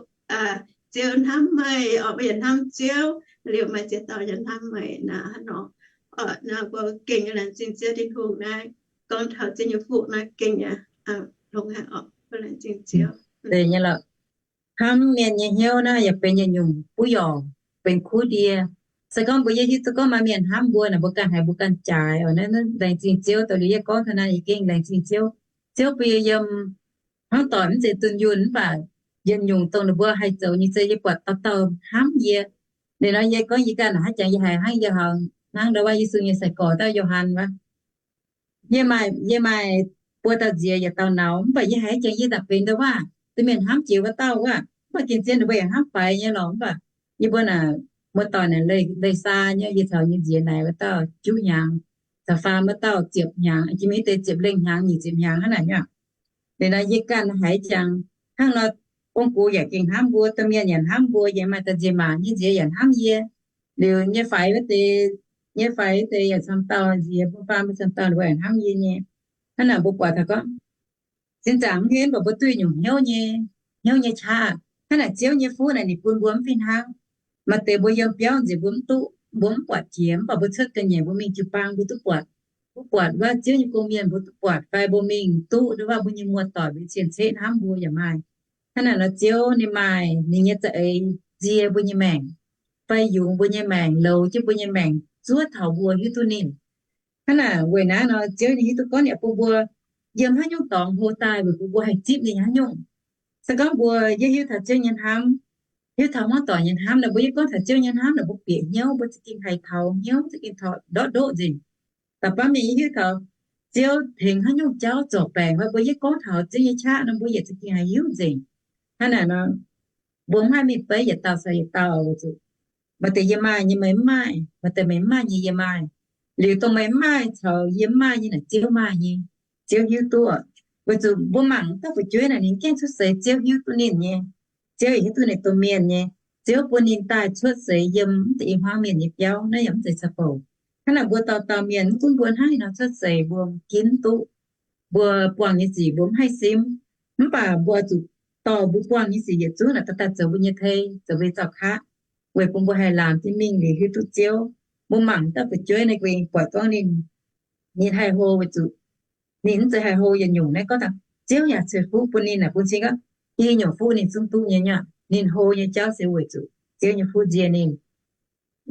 Ziouv hnamv meih, orqc, meih yaac hnamv Ziouv, liuz meih ziex dauh yaac hnamv meih naaic hnangv nor. Orqc, nor mbuo gengh laengz zingh Ziouv Tin-Hungh naaiv, gorngv taux Ziouv nyei fuqv naaiv gengh yaac longx haic orqc. Laengz zingh Ziouv. Hnamv mienh nyei hnyouv naaiv yaac benx yietc nyungc buov yorc, benx kuv ndie. Se gorngv mbuo yie hiuv duqv gorngv maaih mienh hnamv mbuo naaic, mbuo ganh haiz mbuo ganh jaaix oc. Naaiv laengz zingh Ziouv. Dongh liuz yie gorngv taux naaiv, yie gengh laengz zingh Ziouv. Ziouv bun yie yiem hnangv doic mv zeiz dunh yunh mv baac yietc nyungc dongh ninh mbuo haih zoux nyei se yie buatc dauh dauh hnamv yie. Liuz nor yie gorngv yie ganh naaic haaix jangx yie haiz hnangv yie haiz hnangv ndau wuov Yesu nyei sai-gorx dauh Yo^han wuov. Yie maaih, yie maaih buo dauh nziex yietc dauh nauz, mv baac yie haiz jangx yie daaih benx ndau wuov, duqv mienh hnamv jiex wuov dauh wuov, mv baac gengh zien ninh mbuo yaac hnamv faix nyei lorqc. Mv baac yie mbuo naaic muoz-doic naaic leih saa nyei, yie caux yie nziex naaic wuov dauh juqv hnyangx, caux faam wuov dauh ziepc hnyangx, jiex mingh deix ziepc lengh hnyangx, nyic ziepc hnyangx hnangv naaic nyei. Liuz nor yie ganh haiz jangx hnangv nor, ong-gux yaac gengh hnamv mbuo, domh mienh yaac hnamv mbuo, yie maaih dauh nziex maac nyei nziex yaac hnamv yie. Liuz nyei faix wuov deix, nyei faix wuov deix yaac camv dauh nziex, bun faam mbuo camv dauh ninh mbuo yaac hnamv yie nyei. Hnangv naaic mbuo buatc taux gorngv sin zaangc mv henv baac mbuo duqv nyungc hnyouv nyei, hnyouv nyei qaqv. Hnangv naaic Ziouv nyei fuqv naaic ninh bun mbuo mv fih hnangv. Maaih deix mbuo yiem biauv nziex mbuo mv duqv, mbuo mv buatc jiex, mv baac mbuo cuotv ga'nyiec mbuo mingh jiu-baang mbuo duqv buatc. Mbuo buatc wuov Ziouv nyei gong-mienh mbuo duqv buatc, fai mbuo mingh duqv, nduov waac mbuo nyei muoz-doic mbuo cien-ceqv hnamv mbuo yaac maaih. Hnangv naaic nor Ziouv ninh maaih ninh nyei za'eix nzie mbuo nyei maengc, fai yungz mbuo nyei maengc, louz jienv mbuo nyei maengc zuov taux mbuo hiuv duqv ninh. Hnangv naaic weic naaiv nor Ziouv ninh hiuv duqv gorngv ninh bun mbuo yiem haaix nyungc dorngx hlo daaih weic bun mbuo haih zipv ninh haaix nyungc. Se gorngv mbuo yie hiuv taux Ziouv nyei hnamv, hiuv taux muoz-doic nyei hnamv nor, mbuo yie gorngv taux Ziouv nyei hnamv nor, mbuo bieqc hnyouv, mbuo za'gengh haih taux hnyouv, za'gengh taux ndortv ndoqv nzengc. Da'faanh mienh yie hiuv taux Ziouv tengx haaix nyungc jauv zorc baengc, mbuo yie gorngv taux Ziouv nyei qaqv nor, mbuo yietc za'gengh haih hiuv nzengc. Hnangv naaic nor, mbuo mv haih mingh beiv yietc dauh caux yietc dauh weic zuqc maaih deix yie maaih nyei meih mv maaih, maaih deix meih mv maaih nyei yie maaih. Liuz dongh meih mv maaih caux yie mv maaih nyei naaic Ziouv maaih nyei. Ziouv hiuv duqv. Weic zuqc mbuo mangc dauh fu'jueiv naaic ninh gengh cuotv seix Ziouv hiuv duqv ninh nyei. Ziouv yaac hiuv duqv ninh domh mienh nyei. Ziouv bun ninh daaih cuotv seix yiem mv deix i hmuangv mienh nyei biauv, naaiv yaac mv zeiz caqv-bouc. Hnangv naaic mbuo dauh dauh mienh mv gunv mbuo hnangv haaix nor cuotv seix mbuo ginv duqv, mbuo buangh nyei sic mbuo mv haih simv. Mv baac mbuo zuqc dorh mbuo buangh nyei sic yietc zungv naaic daaih zoux mbuo nyei tei, zoux mbuo nyei zaux kaqv, weic bun mbuo haih laamc jienv mingh liuz hiuv duqv Ziouv. Mbuo mangc dauh fu'jueiv naaic gengh buatc gorngv ninh, ninh haih hlo weic zuqc ninh mv zeiz haih hlo yietc nyungc naaiv gorngv dangh Ziouv yaac ceix fuqv bun ninh naaic bun cing gorngv i nyungc fuqv ninh zungv duqv nyei nyei. Ninh hlo nyei jauv se weic zuqc Ziouv nyei fuqv nzie ninh.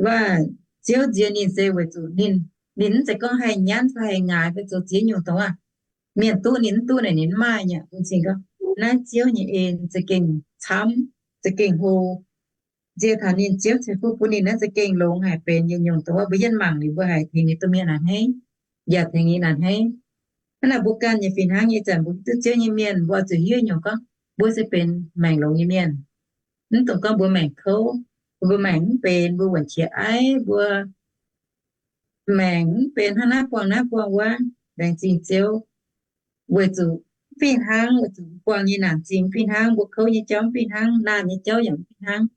Waac Ziouv nzie ninh se weic zuqc ninh, ninh mv zeiz gorngv haih nyanv fai haih ngaix fai zoux ziex nyungc dongh waac mienh duqv ninh mv duqv naaic ninh mv maaih nyei. Bun cing gorngv naaiv Ziouv nyei en za'gengh camv, za'gengh hlo. Nzie taux ninh Ziouv ceix fuqv bun ninh naaiv za'gengh longx haic benx yietc nyungc dongh waac mbuo yietv mangc liuz mbuo haiz tengx ninh domh mienh naaic hneiv, yaac tengx ninh naaic hneiv. Hnangv naaic mbuo ganh nyei fih hnangv nyei zanc mbuo hiuv duqv Ziouv nyei mienh mbuo oix zuqc hiuv nyungc gorngv mbuo se benx maengc longx nyei mienh. Mv dungx gorngv mbuo maengc kouv, mbuo maengc mv benx, mbuo wuonc qiex aiv, mbuo maengc mv benx hnangv naaiv buangh naaiv buangh wuov, laengz zingh Ziouv. Weic zuqc fih hnangv, weic zuqc buangh nyei naanc zingh fih hnangv, mbuo kouv nyei jauv fih hnangv, naanh nyei jauv yaac fih hnangv.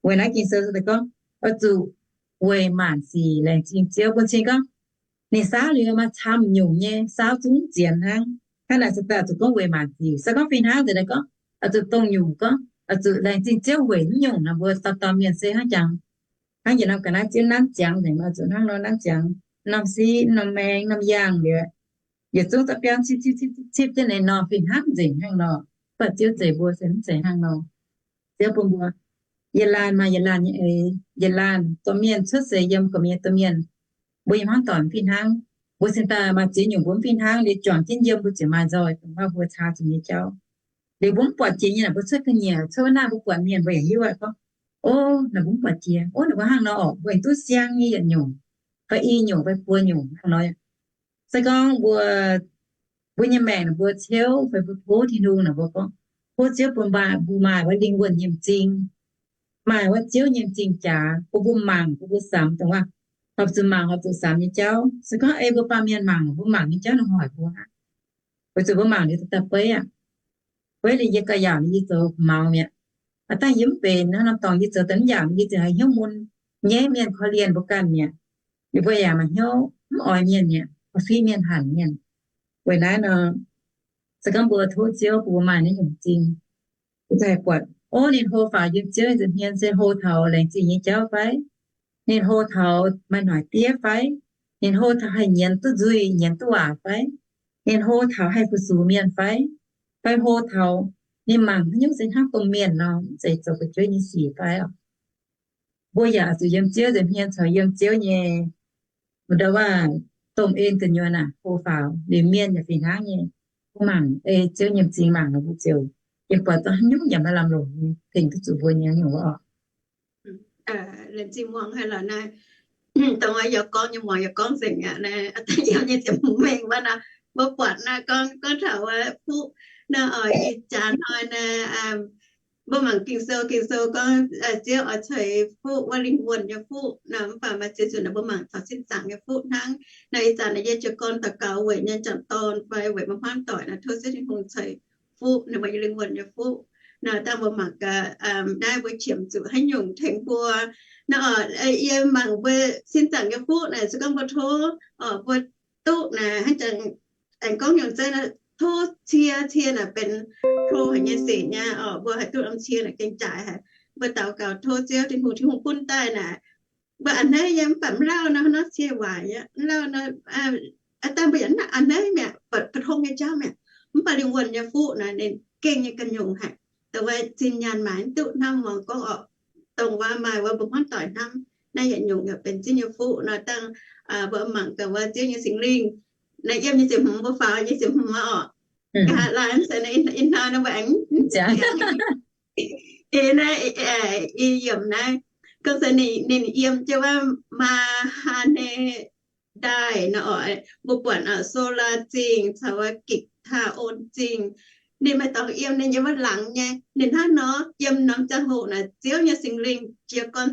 Weic naaiv Ging-Sou daaih gorngv oix zuqc weic maanc sic laengz zingh Ziouv. Bun cing gorngv ninh saauv liuz maaih camv nyungc nyei, saauv zungv zienx hnangv. Hnangv naaic se daaih zuqc gorngv weic maanc sic. Se gorngv fih hnangv nzengc naaic gorngv oix zuqc dongh nyungc gorngv oix zuqc laengz zingh Ziouv weic haaix nyungc nor, mbuo dauh dauh mienh se hnangv jangx, hnangv yietc norm ga'naaiv Ziouv nanv ziangx nzengc, oix zuqc hnangv nor nanv ziangx, norm siqv, norm maeng, norm yaangh liuz, yietc zungv da'biauv cipv cipv cipv cipv jienv ninh nor fih hnangv nzengc hnangv nor. Mv baac Ziouv zeix mbuo se mv zeiz hnangv nor. Ziouv bun mbuo yietc laanh maaih yietc laanh nyei eix, yietc laanh domh mienh cuotv seix yiem gorqv-mienh nyei domh mienh. Mbuo nyei hmuangv doic mv fih hnangv. Mbuo cingx daaih maaih ziex nyungc mbuo mv fih hnangv liuz juangc jienv yiem mbuo ziouc maaih nzoih dongh wuov mbuo caa zuqc nyei jauv. Liuz mbuo mv buatc jiex nyei naaic mbuo cuotv ga'nyiec cuotv wuov naaiv mbuo buatc mienh mbuo yaac hiuv aqv gorngv, o, naaic mbuo mv buatc jiex, o, naaic mbuo hnangv nor orqc, mbuo aengx duqv siang nyei yietc nyungc fai i nyungc fai buo nyungc hnangv nor. Se gorngv mbuo, mbuo nyei maengc naaic mbuo ciouv fai mbuo tov Tin-Hungh naaic mbuo gorngv, tov Ziouv bun mbuo maaih wuov lingh wuonh nyei m'zing, maaih wuov Ziouv nyei m'zing jaax bun mbuo mangc, bun mbuo samx dongh wuov horpc zuqc mangc horpc zuqc samx nyei jauv. Se gorngv ei mbuo baamh mienh mangc, mbuo mangc nyei jauv ninh hoic mbuo aqv. Weic zuqc mbuo mangc liuz daaih beiv aqv. Beiv liuz yie gauh yaac yie zoux maux mi'aqv. Aav dangh yie mv benx hnangv nor dorngc yie zoux daaih mv yaac yie ziouc haiz hnyouv mun nyaiv mienh korv-lienh mbuo ganh mi'aqv. Ninh mbuo yaac maaih hnyouv mv oix mienh mi'aqv, oix fiev mienh hanc mienh. Weic naaiv nor, se gorngv mbuo tov Ziouv bun mbuo maaih naaiv nyungc m'zing, mbuo haih buatc, o, ninh hlo faaux yiem Ziouv nza'hmien se hlo taux laengz zingh nyei jauv fai? Ninh hlo taux maaih noic diev fai? Ninh hlo taux haih nyienz duqv nzuih, nyienz duqv waac fai? Ninh hlo taux haih fu-sux mienh fai? Fai hlo taux ninh mangc haaix nyungc se hnangv domh mienh nor, mv zeiz zoux fu'jueiv nyei sic fai oc? Mbuo yaac zuqc yiem Ziouv nza'hmien caux yiem Ziouv nyei, mv ndau waac, domh en gu'nyuoz naaic hlo faaux liuz mienh yaac fih hnangv nyei. Mbuo mangc ei Ziouv nyei m'zing mangc nor mbuo ziouc yiem buatc dongh haaix nyungc yaac maaih lamh longc nyei, tengx duqv zuqc mbuo nyei nyungc wuov oc. Laengz zingh muangx haic lorqc naaiv. Dongh yie gorngv nyei muangx yie gorngv nzengc aqv. Yiem nyei ziepc hmz mengh wuov nor, mbuo buatc naaiv gorngv, gorngv taux wuov fuqv naaiv oc, ih jaax hnoi naaiv, mbuo mangc Ging-Sou, Ging-Sou gorngv Ziouv oix ceix fuqv wuov lingh wuonh nyei fuqv nor, mv baac maaih ziex nzunc naaiv mbuo mangc taux sin zaangc nyei fuqv hnangv. Naaiv ih zanc naaiv yie jiez gorn daux gaux weic nyei m'jangc dorn fai weic mbuo hmuangv doic naaiv, tov Ziouv Tin-Hungh ceix fuqv ninh mbuo nyei lingh wuonh nyei fuqv. Naaiv dangh mbuo mangc gaax naaiv mbuo qiemx zuqc haaix nyungc tengx mbuo. Naaiv oc, yie mangc mbuo sin zaangc nyei fuqv naaic, se gorngv mbuo tov, mbuo duqv naaic hnangv jangx aengx gorngv nyungc zeiv naaiv, tov cie, cie naaic benx hlo haic nyei sic nyei oc. Mbuo haih duqv norm cie naaic gengh jaaix haic. Mbuo daux gaux tov Ziouv Tin-Hungh, Tin-Hungh bun daaih naaic, mbuo a'hneiv nyei mv baac mv lauh nor, hnangv nor cie waaic aqv. Mv lauh nor, aa, dangh mbuo yaac a'hneiv mi'aqv, buatc bu tong nyei jauv mi'aqv. Mv baac lingh wuonh nyei fuqv naaic ninh gengh nyei ganh nyungc haic. Dongh wuov zinh nyaanh maaiz mv duqv hnamv muangx gorngv oc, dongh wuov maaih wuov mbuo hmuangv doic hnamv naaiv yietc nyungc yaac benx Ziouv nyei fuqv nor. Dangh mbuo mangc gaax wuov Ziouv nyei Singx Lingh naaiv yiem nyei ziepc hmz, mbuo faaux nyei ziepc hmz oc. Nqa'haav laai mv zeiz naaiv, ih hnoi naaiv mbuo aengx, ih naaiv, ih yiemc naaiv, gorngv se ninh, ninh yiem jienv wuov Maa^haa^ne ndaaih nor oc, mbuo buatc oc, Solaa Zingh caux wuov Gikc^taa^on Zingh. Ninh maaih dorngx yiem ninh nyei wuov laangz nyei. Ninh hnangv nor yiem norm ziangh hoc naaic Ziouv nyei Singx Lingh jiez gorn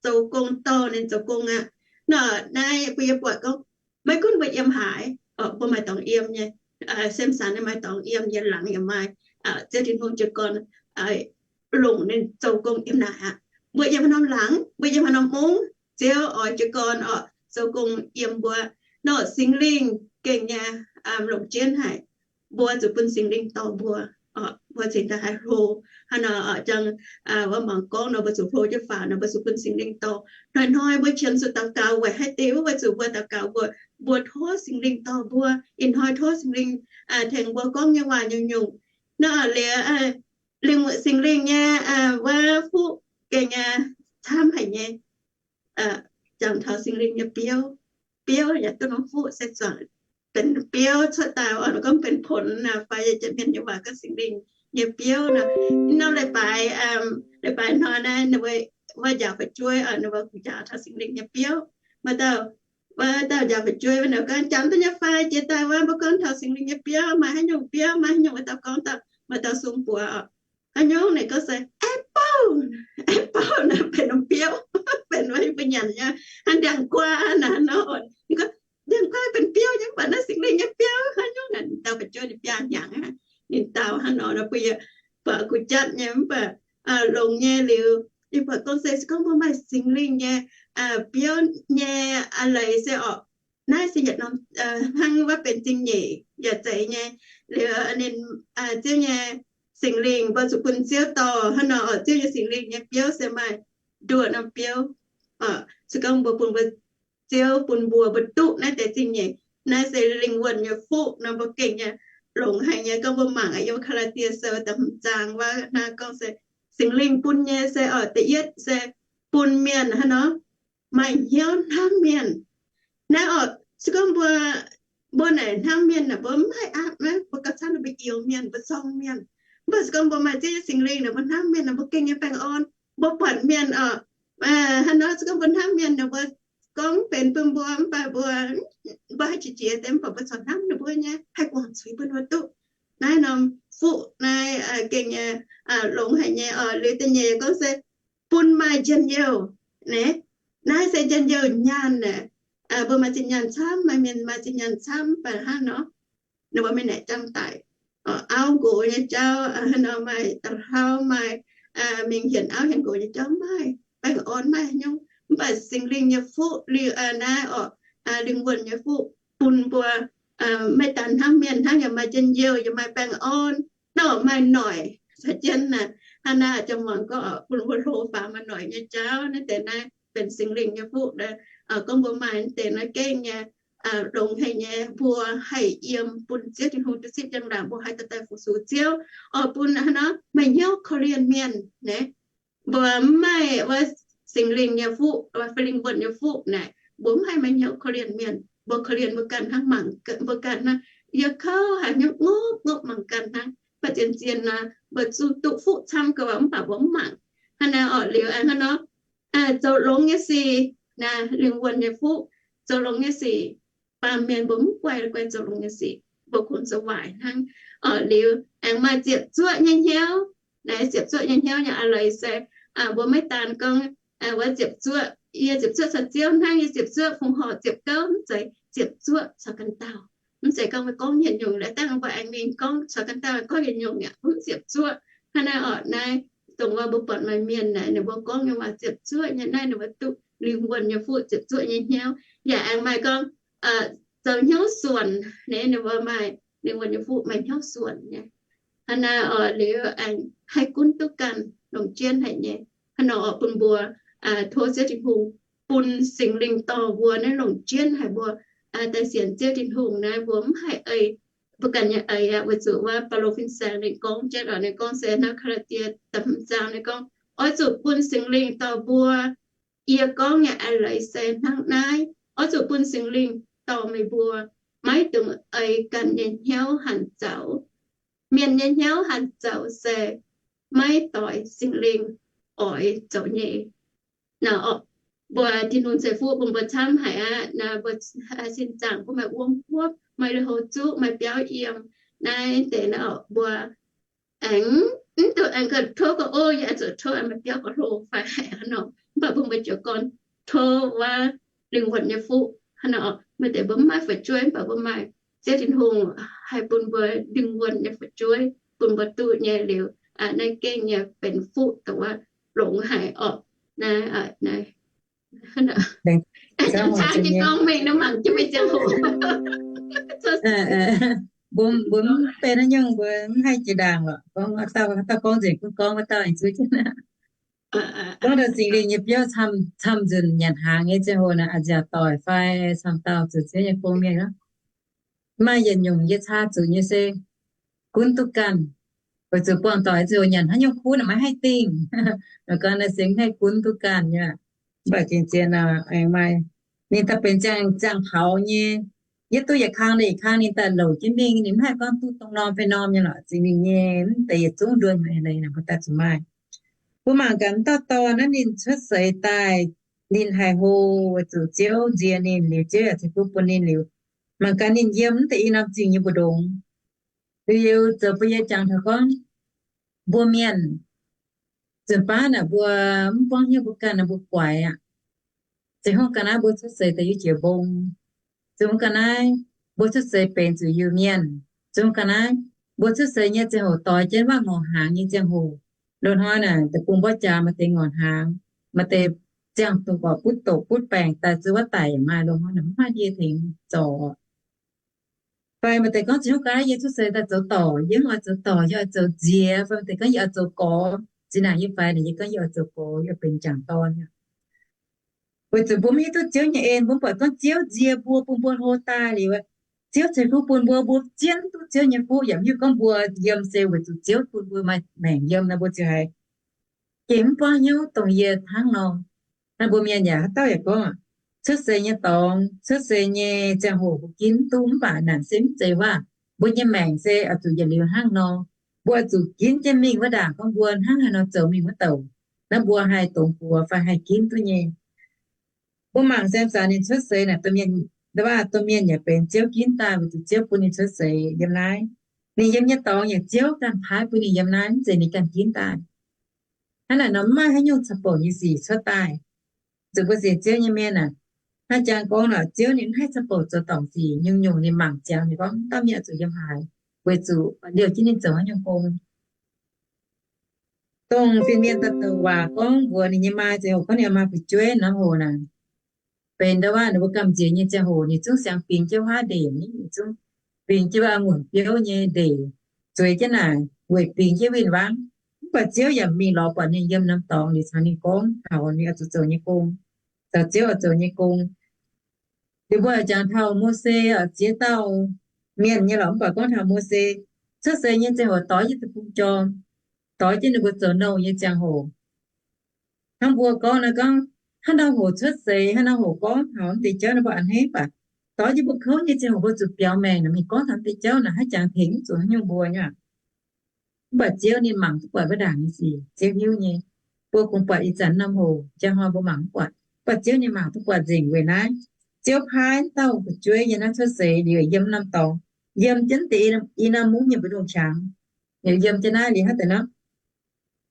zoux gong dorh ninh zoux gong aqv. Nor naaiv mbuo yie buatc gorngv maiv gunv mbuo yiem haaix, mbuo maaih dorngx yiem nyei. Sem Saanx ninh maaih dorngx yiem, yiem laangz yaac maaih. Ziouv Tin-Hungh jiez gorn longc ninh zoux gong yiem naaic aqv. Mbuo yiem haaix norm laangz, mbuo yiem haaix norm mungv, Ziouv oix jiez gorn oc zoux gong yiem mbuo. Nor Singx Lingh gengh nyei longc jienv haic. Mbuo zuqc bun Singx Lingh dorh mbuo, mbuo cingx daaih haih hlo. Hnangv nor jangx wuov mangc gorngv nor mbuo zuqc hlo jienv faaux nor mbuo zuqc bun Singx Lingh dorh. Hnoi-hnoi mbuo qiemx zuqc daux gaux weic haaix deix wuov, weic zuqc mbuo daux gaux mbuo, mbuo tov Singx Lingh dorh mbuo. Ih hnoi tov Singx Lingh tengx mbuo gorngv nyei waac nyungc-nyungc. Nor liuz, lingh, Singx Lingh nyei wuov fuqv gengh nyei camv haic nyei. Jangx taux Singx Lingh nyei biouv. Biouv yaac duqv norm fuqv se zuangx benx biouv cuotv daaih oc, gorngv benx ponx fai yaac jiex mienh nyei waac gorngv Singx Lingh nyei biouv nor. Norm leiz-baaix, leiz-baaix hnoi naaiv ninh mbuo, wuov njaaux fu'jueiv oc, ninh mbuo jangx taux Singx Lingh nyei biouv. Maaih dauh, wuov dauh njaaux fu'jueiv wuov ninh gorngv, jangx duqv nyei fai? Jiex daaih wuov mbuo gorngv taux Singx Lingh nyei biouv, maaih haaix nyungc biouv, maaih haaix nyungc? Wuov dauh gorngv, dauh, maaih dauh sung buoz oc, haaix nyungc? Ninh gorngv se apple. Apple naaiv benx norm biouv, benx wuov mbuo nyanc nyei hnangv ndiangx-guaa naaiv nor. Ninh gorngv ndiangx-guaa benx biouv nyei, mv baac naaiv Singx Lingh nyei biouv. Haaix nyungc? Ninh dau fu'jueiv ninh biaa hnyangx aqv. Ninh dau hnangv nor nor, mbuo yie buatc gu'jatv nyei, mv baac longx nyei liuz, yie buatc gorngv se, se gorngv mbuo maaih Singx Lingh nyei biouv nyei leiz se oc, naaiv se yietc norm hnangv wuov benx zingh nyeic yaac zeiz nyei. Liuz ninh, Ziouv nyei Singx Lingh, mbuo zuqc bun Ziouv dorh hnangv nor oc. Ziouv nyei Singx Lingh nyei biouv se maaih nduoh norm biouv. Se gorngv mbuo bun mbuo Ziouv bun mbuo, mbuo duqv naaiv deix zingh nyeic. Naaiv se lingh wuonh nyei fuqv nor, mbuo gengh nyei longx haic nyei. Gorngv mbuo mangc yiem Gaa^laa^die Sou da'hmz zaang wuov naaiv gorngv se Singx Lingh bun nyei se oc, da'yietv se bun mienh hnangv nor maaih hnyouv hnamv mienh. Naaiv oc, se gorngv mbuo, mbuo naaic hnamv mienh naaic, mbuo mv haih aapv, mbuo gauh camv mbuo youx mienh, mbuo zorng mienh. Mv baac se gorngv mbuo maaih Ziouv nyei Singx Lingh naaic, mbuo hnamv mienh naaic, mbuo gengh nyei baengh orn. Mbuo buatc mienh oc, hnangv nor se gorngv mbuo hnamv mienh naaic, mbuo gorngv benx bun mbuo mv baac mbuo, mbuo haih qiex jiez deix, mv baac mbuo corc hnamv ninh mbuo nyei, haih guangc zuiz bun ninh mbuo duqv. Naaiv norm fuqv naaiv gengh nyei longx haic nyei oc. Liuz da'nyeic gorngv se bun maaih njien-youh. Naaiv, naaiv se njien-youh nyaanh naaic. Mbuo maaih zinh nyaanh camv, maaih mienh maaih zinh nyaanh camv, mv baac hnangv nor ninh mbuo mingh naaic jangx daic. Auv nqox nyei jauv, hnangv nor maaih da'hlauv, maaih mingh hienx auv hienx nqox nyei jauv, maaih baengh orn, maaih haaix nyungc. Mv baac Singx Lingh nyei fuqv liuz naaiv orqc, lingh wuonh nyei fuqv bun mbuo, maiv daan hnangv mienh hnangv, yaac maaih njien-youh, yaac maaih baengh orn, nor maaih noic caux jienv naaic. Hnangv naaiv jangx muangx gorngv bun mbuo hlo faaux maaih noic nyei jauv. Naaiv deix naaiv benx Singx Lingh nyei fuqv. Gorngv mbuo maaih naaiv deix naaiv gengh nyei, longx haic nyei, mbuo haih yiem bun Ziouv Tin-Hungh duqv zipv njang-laangc, mbuo haih dorh daaih fu-sux Ziouv, oix bun hnangv nor maaih hnyouv korv-lienh mienh naaiv. Mbuo mv maaih wuov Singx Lingh nyei fuqv, fai lingh wuonh nyei fuqv naaic, mbuo mv haih maaih hnyouv korv-lienh mienh. Mbuo korv-lienh mbuo ganh hnangv, mangc mbuo ganh hnangv. Yie kouv haic, hnyouv ngopv ngopv mangc ganh hnangv. Mv baac zien-zien nor, mbuo zuqc duqv fuqv camv gauh, mv baac mbuo mv mangc. Hnangv naaiv orqc, liuz aengx hnangv nor, zoux longx nyei sic naaiv, lingh wuonh nyei fuqv, zoux longx nyei sic. Baamh mienh mbuo mv guai, guai zoux longx nyei sic, mbuo kungx zoux waaic hnangv. Orqc, liuz aengx maaih ziepc zuoqv nyei hnyouv. Naaiv ziepc zuoqv nyei hnyouv nyei a'leiz se mbuo maiv daan gorngv wuov ziepc zuoqv, yie ziepc zuoqv caux Ziouv hnangv, yie ziepc zuoqv fongc horc ziepc gouv, mv zeiz. Ziepc zuoqv caux ganh dauh. Mv zeiz gorngv meih gorngv yietc nyungc, laaix dangh mbuo aengx mingh gorngv caux ganh dauh gorngv yietc nyungc yaac mv ziepc zuoqv. Hnangv naaiv orqc, naaiv dongh wuov mbuo buatc maaih mienh naaic, ninh mbuo gorngv nyei waac ziepc zuoqv nyei, naaiv ninh mbuo duqv lingh wuonh nyei fuqv ziepc zuoqv nyei hnyouv. Yaac aengx maaih gorngv zoux hnyouv suonc naaiv, ninh mbuo maaih lingh wuonh nyei fuqv maaih hnyouv suonc nyei. Hnangv naaiv orqc, liuz aengx haih gunv duqv ganh, longc jienv haic nyei. Hnangv nor orqc, bun mbuo tov Ziouv Tin-Hungh bun Singx Lingh dorh mbuo naaiv longc jienv haic mbuo daaih sienx Ziouv Tin-Hungh naaiv, mbuo mv haih ei mbuo ganh nyei eix aqv. Weic zuqc wuov Baulo fin-saeng ninh gorngv jienv orqc, ninh gorngv se hnangv Kaa^laa^die da'hmz zaang ninh gorngv, oix zuqc bun Singx Lingh dorh mbuo. Yie gorngv nyei a'leiz se hnangv naaiv, oix zuqc bun Singx Lingh dorh meih mbuo, maiv dungx ei ganh nyei hnyouv hanc zaux. Mienh nyei hnyouv hanc zaux se maiv doix Singx Lingh oix zoux nyei. Naaiv orqc, mbuo Tin-Hungh ceix fuqv bun mbuo camv haic aqv. Naaiv mbuo sin zaangc mbuo maaih wuom huopv, maaih lui-houx zuqv, maaih biauv yiem. Naaiv deix naaiv orqc, mbuo aengx mv duqv aengx ganh tov gorngv, o, yie oix zuqc tov maaih biauv gauh hlo fai haic hnangv nor. Mv baac bun mbuo jiez gorn tov wuov lingh wuonh nyei fuqv hnangv nor. Maaih deix mbuo mv maaih fu'jueiv, mv baac mbuo maaih Ziouv Tin-Hungh haih bun mbuo lingh wuonh nyei fu'jueiv bun mbuo duqv nyei liuz, naaiv gengh nyei benx fuqv dongh wuov longx haic orqc. Naaiv, naaiv, mbuo mv benx haaix nyungc, mbuo mv haih jiex ndaangc lorqc. Gorngv dauh, dauh gorngv nzengc, gunv gorngv wuov dauh aengx zuov jienv. Gorngv taux Singx Lingh nyei biauv camv-nzunc nyanc hnaangx nyei ziangh hoc naaic, a'nziaauc doic fai camv dauh zuqc Ziouv nyei gong mienh aqv. Maaih yietc nyungc yie caa zuqc nyei se gunv duqv ganh. Weic zuqc buangh doic ziouc nyanc haaix nyungc kuv naaic maiv haih dingh. Gorngv naaiv se mv haih gunv duqv ganh nyei. Mv baac zien-zien aengx maaih ninh daaih benx ziangh, ziangh taux nyei. Yie duqv yietc kang, yietc kang ninh daaih louc jienv mingh, ninh mv haih gorngv duqv dongh norm fai norm nyei lorqc. Singx Lingh nyei mv deix yietc zungv nduov nyei leiz naaic mbuo daaih zuqc maaih. Mbuo mangc gaax m'dauh dorn naaiv ninh cuotv seix daaih, ninh haiz hlo weic zuqc Ziouv nziex ninh liuz, Ziouv yaac ceix fuqv bun ninh liuz, mangc gaax ninh yiem mv deix i norm zingh nyei mbu'ndongx. Liuz zoux bun yie jangx taux gorngv mbuo mienh nzunc baav naaic mbuo mv buangv hnyouv mbuo ganh naaic mbuo guaix aqv. Zeiz hnangv ga'naaiv mbuo cuotv seix daaih yiem jiex mbong. Zeiz hnangv ga'naaiv mbuo cuotv seix benx zuqc Iu-Mienh. Zeiz hnangv ga'naaiv mbuo cuotv seix nyei ziangh hoc doix jienv waac ngorc hnaangx nyei ziangh hoc. Loz-hnoi naaic deic-bung mborqv jaax maaih deix ngorc hnaangx, maaih deix ziangh hoc butv doqc butv baengc daaih zuqc wuov daic yaac maaih. Loz-hnoi naaic mv maaih ndie tengx zorc. Fai maaih deix gorngv, zeiz hnangv ga'naaiv yie cuotv seix daaih zoux dorc, yie mv oix zoux dorc, yie oix zoux nziex. Fai maaih deix gorngv yie oix zoux gorx. Zinh ndaangc yie faix naaic yie gorngv yie oix zoux gorx, yie oix benx m'jangc dorn aqv. Weic zuqc mbuo mv hiuv duqv Ziouv nyei en, mbuo mv buatc gorngv Ziouv nziex mbuo bun mbuo hlo daaih liuz, Ziouv ceix fuqv bun mbuo, mbuo zien duqv Ziouv nyei fuqv, yaac mv hiuv gorngv mbuo yiem se weic zuqc Ziouv bun mbuo maaih maengc yiem nor, mbuo ziouc haiz gengh mv buangv hnyouv dongh yie hnangv nor. Naaiv mbuo mienh yaac haaix dauh yaac gorngv, cuotv seix nyei dorngx, cuotv seix nyei ziangh hoc mbuo ginv duqv, mv baac naaic se mv zeiz waac. Mbuo nyei maengc se oix zuqc yietc liuz hnangv nor. Mbuo oix zuqc ginv jienv mingh wuov ndaangc gorngv mbuo hnangv haaix nor zoux mingh wuov douc. Naaiv mbuo haih dongz buoz fai haih ginv duqv nyei. Mbuo mangc Samson ninh cuotv seix naaic, domh mienh, waac domh mienh yaac benx Ziouv ginv daaih, weic zuqc Ziouv bun ninh cuotv seix yiem naaiv. Ninh yiem nyei dorngx yaac Ziouv ganh paaiv bun ninh yiem naaiv, mv zeiz ninh ganh ginv daaih. Hnangv naaic nor mv maaih haaix nyungc caux bouc nyei sic cuotv daaih. Zuqc mbuo sienx Ziouv nyei mienh aah, Hnangv jangx gorngv nor, Ziouv ninh mv haih ca'bouc zoux dorngc sic, nyungc-nyungc ninh mangc ziangx, ninh gorngv dauh mienh zuqc yiem haaix, weic zuqc liouh jienv ninh zoux haaix nyungc gong. Dongh fin-mienh daaih douc waac gorngv mbuox ninh nyei maa ziangh hoc, gorngv ninh maa fu'jueiv nor hoc naaic, benx ndau wuov ninh mbuo gamh nziex nyei ziangh hoc, ninh zungv siang bingx jienv huaav ndeic, ninh zungv bingx jienv wuov a'ngunc biouv nyei ndeic, zueiz jienv naaic weic bingx jienv win-wangv. Mv baac Ziouv yaac mingh lorz buatc ninh yiem norm dorngx liuz caux ninh gorngv taux ninh oix zuqc zoux nyei gong, caux Ziouv oix zoux nyei gong. Liuz mbuo jangx taux Mose oc, ziex dauh mienh nyei lorqc, mv baac gorngv taux Mose cuotv seix nyei ziangh hoc doix jienv deic-bung jorm, doix jienv ninh mbuo zoux nouh nyei ziangh hoc. Hnangv mbuo gorngv naaiv gorngv, haaix ndau hoc cuotv seix, haaix ndau hoc gorngv taux mv deix jauv naaiv mbuo a'hneiv, mv baac doix jienv mbuo kouv nyei ziangh hoc mbuo zuqc biaux maengc naaic mingh gorngv taux mv deix jauv naaic, haaix jangx tengx mv zuqc haaix nyungc mbuo nyei aqv. Mv baac Ziouv ninh mangc duqv buatc wuov ndaangc nyei sic, Ziouv hiuv nyei. Mbuo kungx buatc ih zanc norm hoc, njang hnoi mbuo mangc mv buatc, mv baac Ziouv ninh mangc duqv buatc nzengc. Weic naaiv, Ziouv paaiv dauh fu'jueiv yiem naaiv cuotv seix liuz yiem norm dorngx, yiem jienv deix i norm mungv nyei mbu'ndongx qangx, liuz yiem jienv naaiv liuz hnangv deix nor,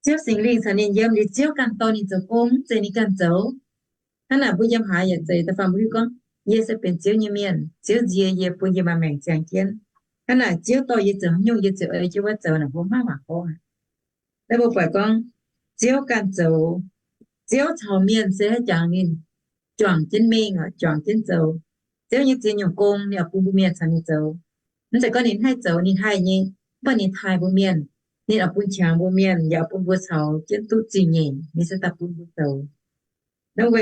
Ziouv Singx Lingh caux ninh yiem liuz, Ziouv ganh dorh ninh zoux gong, mv zeiz ninh ganh zoux. Hnangv naaic mbuo yiem haaix yaac zeiz. Da'faanh mbuo hiuv gorngv, yie se benx Ziouv nyei mienh, Ziouv nzie yie, bun yie maaih maengc ziangx jienv. Hnangv naaic Ziouv dorh yie zoux haaix nyungc, yie ziouc ei jienv wuov zoux naaic, mbuo maiv mangc gorngv. Naaiv mbuo buatc gorngv, Ziouv ganh zoux. Ziouv caux mienh se haaix jangx ninh juangc jienv mingh, juangc jienv zoux. Ziouv nyei ziex nyungc gong ninh oix bun mbuo mienh caux ninh zoux. Mv zeiz gorngv ninh haih zoux, ninh haih nyei, mv baac ninh taaih mbuo mienh. Ninh oix bun qangx mbuo mienh, yaac oix bun mbuo caux jienv duqv zingh nyeic, ninh se daaih bun mbuo zoux. Naaiv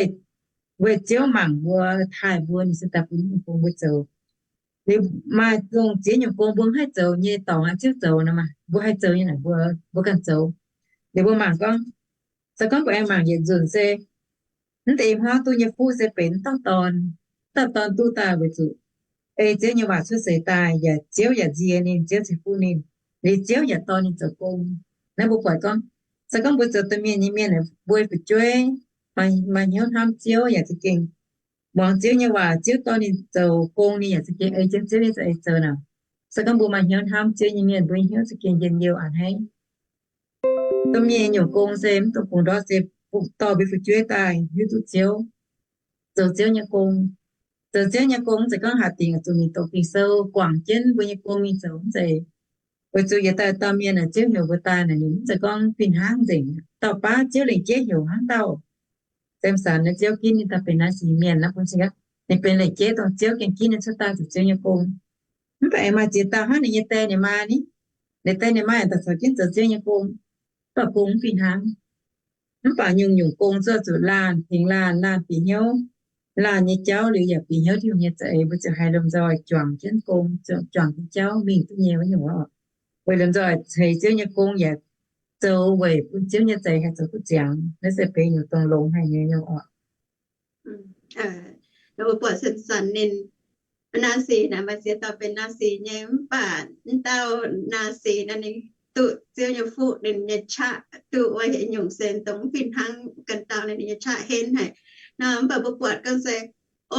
weic Ziouv mangc mbuo, taaih mbuo, ninh se daaih bun nyungc gong mbuo zoux. Liuz maaih dongh ziex nyungc gong mbuo mv haih zoux nyei dorngx aqv, Ziouv zoux nor maah. Mbuo haih zoux nyei naaic, mbuo ganh zoux. Liuz mbuo mangc gorngv, se gorngv mbuo aengx mangc yietc nzunc se, mv deix hnangv duqv nyei fuqv se benx dauh dorn. Dauh dorn duqv daaih weic zuqc ei Ziouv nyei waac cuotv seix daaih, yaac Ziouv yaac nzie ninh, Ziouv ceix fuqv ninh, liuz Ziouv yaac dorh ninh zoux gong. Naaiv mbuo buatc gorngv, se gorngv mbuo zoux domh mienh nyei mienh, mbuo fu'jueiv maaih hnyouv hnamv Ziouv yaac za'gengh muangx Ziouv nyei waac, Ziouv dorh ninh zoux gong, ninh yaac za'gengh ei jienv Ziouv nyei za'eix zoux naaic. Se gorngv mbuo maaih hnyouv hnamv Ziouv nyei mienh, mbuo nyei hnyouv za'gengh njien-youh a'hneiv. Domh mienh nyei nyungc gong se mv dungx bungx ndortv, se dorh mbuo fu'jueiv daaih hiuv duqv Ziouv, zoux Ziouv nyei gong. Zoux Ziouv nyei gong mv zeiz gorngv hatc dingc zuqc mingh doqc Ging-Sou guangc jienv mbuo nyei gong mingh zoux, mv zeiz. Weic zuqc yietc dauh dauh mienh naaic, Ziouv heuc mbuo daaih naaic, ninh mv zeiz gorngv fih hnangv nzengc. Dauh baav Ziouv lengc jeiv heuc hnangv dauh Samson naaiv, Ziouv ginv ninh daaih benx naaiv sic mienh naaiv bun cing, ninh benx lengc jeiv dongh Ziouv gengh ginv ninh cuotv daaih zoux Ziouv nyei gong. Mv baac aengx maaih ziex dauh hnangv ninh nyei die ninh maa ni, ninh die ninh maa aengx daaih caux jienv zoux Ziouv nyei gong, mv baac gong mv fih hnangv. Mv baac nyungc-nyungc gong zuqc laanh tengx laanh, laanh bieqc hnyouv, laanh nyei jauv liuz yaac bieqc hnyouv Tin-Hungh nyei za'eix, mbuo ziouc haih lomh nzoih juangc jienv gong, juangc jienv jauv mingh duqv nyei wuov nyungc oc. Weic lomh nzoih ceix Ziouv nyei gong yaac zoux weic bun Ziouv nyei za'eix haih zoux duqv ziangx. Naaiv se benx nyungc dongh longx haic nyei nyungc oc. Mbuo buatc Samson ninh naaiv sic naaic, maaih ziex dauh benx naaiv sic nyei, mv baac mv dauh naaiv sic naaiv ninh duqv Ziouv nyei fuqv, ninh nyei qaqv duqv wuov haaix nyungc se dongh mv fih hnangv ganh dauh, ninh nyei qaqv henv haic. Nor mv baac mbuo buatc gorngv se,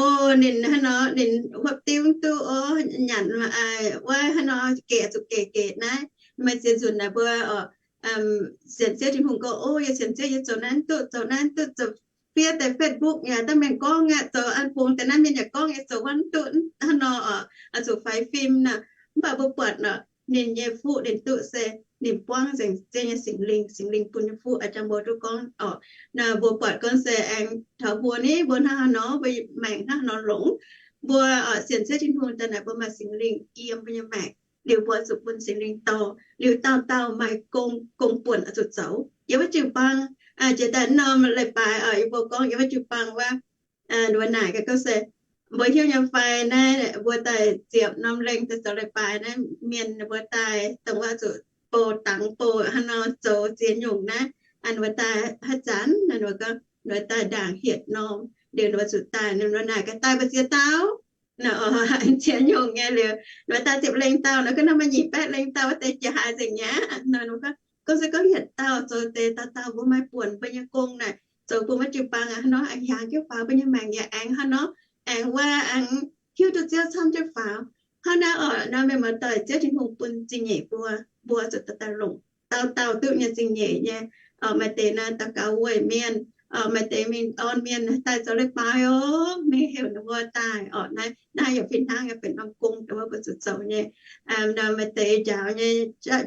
o, ninh hnangv nor ninh huopv diuv duqv, o, nyanc wuov hnangv nor gec zuqc gec gec naaiv. Maaih ziex nzunc naaic mbuo sienx Ziouv Tin-Hungh gorngv, o, yie sienx Ziouv yie zoux naaiv duqv, zoux naaiv duqv, zoux fiev deix Facebook yaac dangh mienh gorngv aqv, zoux an bungx deix naaiv mienh yaac gorngv yie zoux wuov duqv hnangv nor oc, zuqc faix fim nor. Mv baac mbuo buatc nor, ninh nyei fuqv ninh duqv se ninh buangv nzengc Ziouv nyei Singx Lingh, Singx Lingh bun nyei fuqv, a'jang mbuo duqv gorngv oc. Nor mbuo buatc gorngv se aengx taux mbuo ni, mbuo hnangv haaix nor, mbuo maengc hnangv haaix nor longx, mbuo sienx Ziouv Tin-Hungh daaih naaic mbuo maaih Singx Lingh yiem mbuo nyei maengc, liuz mbuo zuqc bun Singx Lingh dorh, liuz dauh dauh maaih gong, gong buonc oix zuqc zoux. Yiem wuov jiu-baang, jiex daaih norm leiz-baaix oc, yie mbuo gorngv yiem wuov jiu-baang wuov, mbuo naaic gaax gorngv se, mbuo hiuv nyei fai naaiv, mbuo daaih ziepc norm lengh daaih zoux leiz-baaix naaiv, mienh mbuo daaih dongh wuov zuqc bouh dangx bouh hnangv nor zoux ziex nyungc naaiv, mbuo daaih haaix zanc, mbuo gorngv mbuo daaih ndaangc hietc norm, liuz mbuo zuqc daaih, mbuo naaic gaax daaih mbuo ziex dauh, ziex nyungc nyei liuz, mbuo daaih ziepc lengh dauh nor, gorngv nor maaih nyic baeqv lengh dauh wuov deix jiex haaix nzengc mi'aqv. Nor mbuo gorngv, gorngv se gorngv yietc dauh zoux deix dauh dauh mbuo maaih buonc mbuo nyei gong naaic, zoux bun wuov jiu-baang hnangv nor hiaangx jienv faaux, mbuo nyei maengc yaac aengx hnangv nor, aengx wuov aengx hiuv duqv Ziouv camv jienv faaux. Hnangv naaiv oc, nor mienh muoz-doic, Ziouv Tin-Hungh bun zingh nyeic mbuo, mbuo zuqc daaih daaih longc dauh dauh duqv nyei zingh nyeic nyei. Maaih deix naaiv daux gaux weic mienh, Maaih deix mingh orn mienh daaih zoux leiz-baaix oc, mingh heuc ninh mbuo daaih oc. Naaiv, naaiv yaac fih hnangv, yaac benx norm gong dongh wuov mbuo zuqc zoux nyei. Maaih deix njaaux nyei,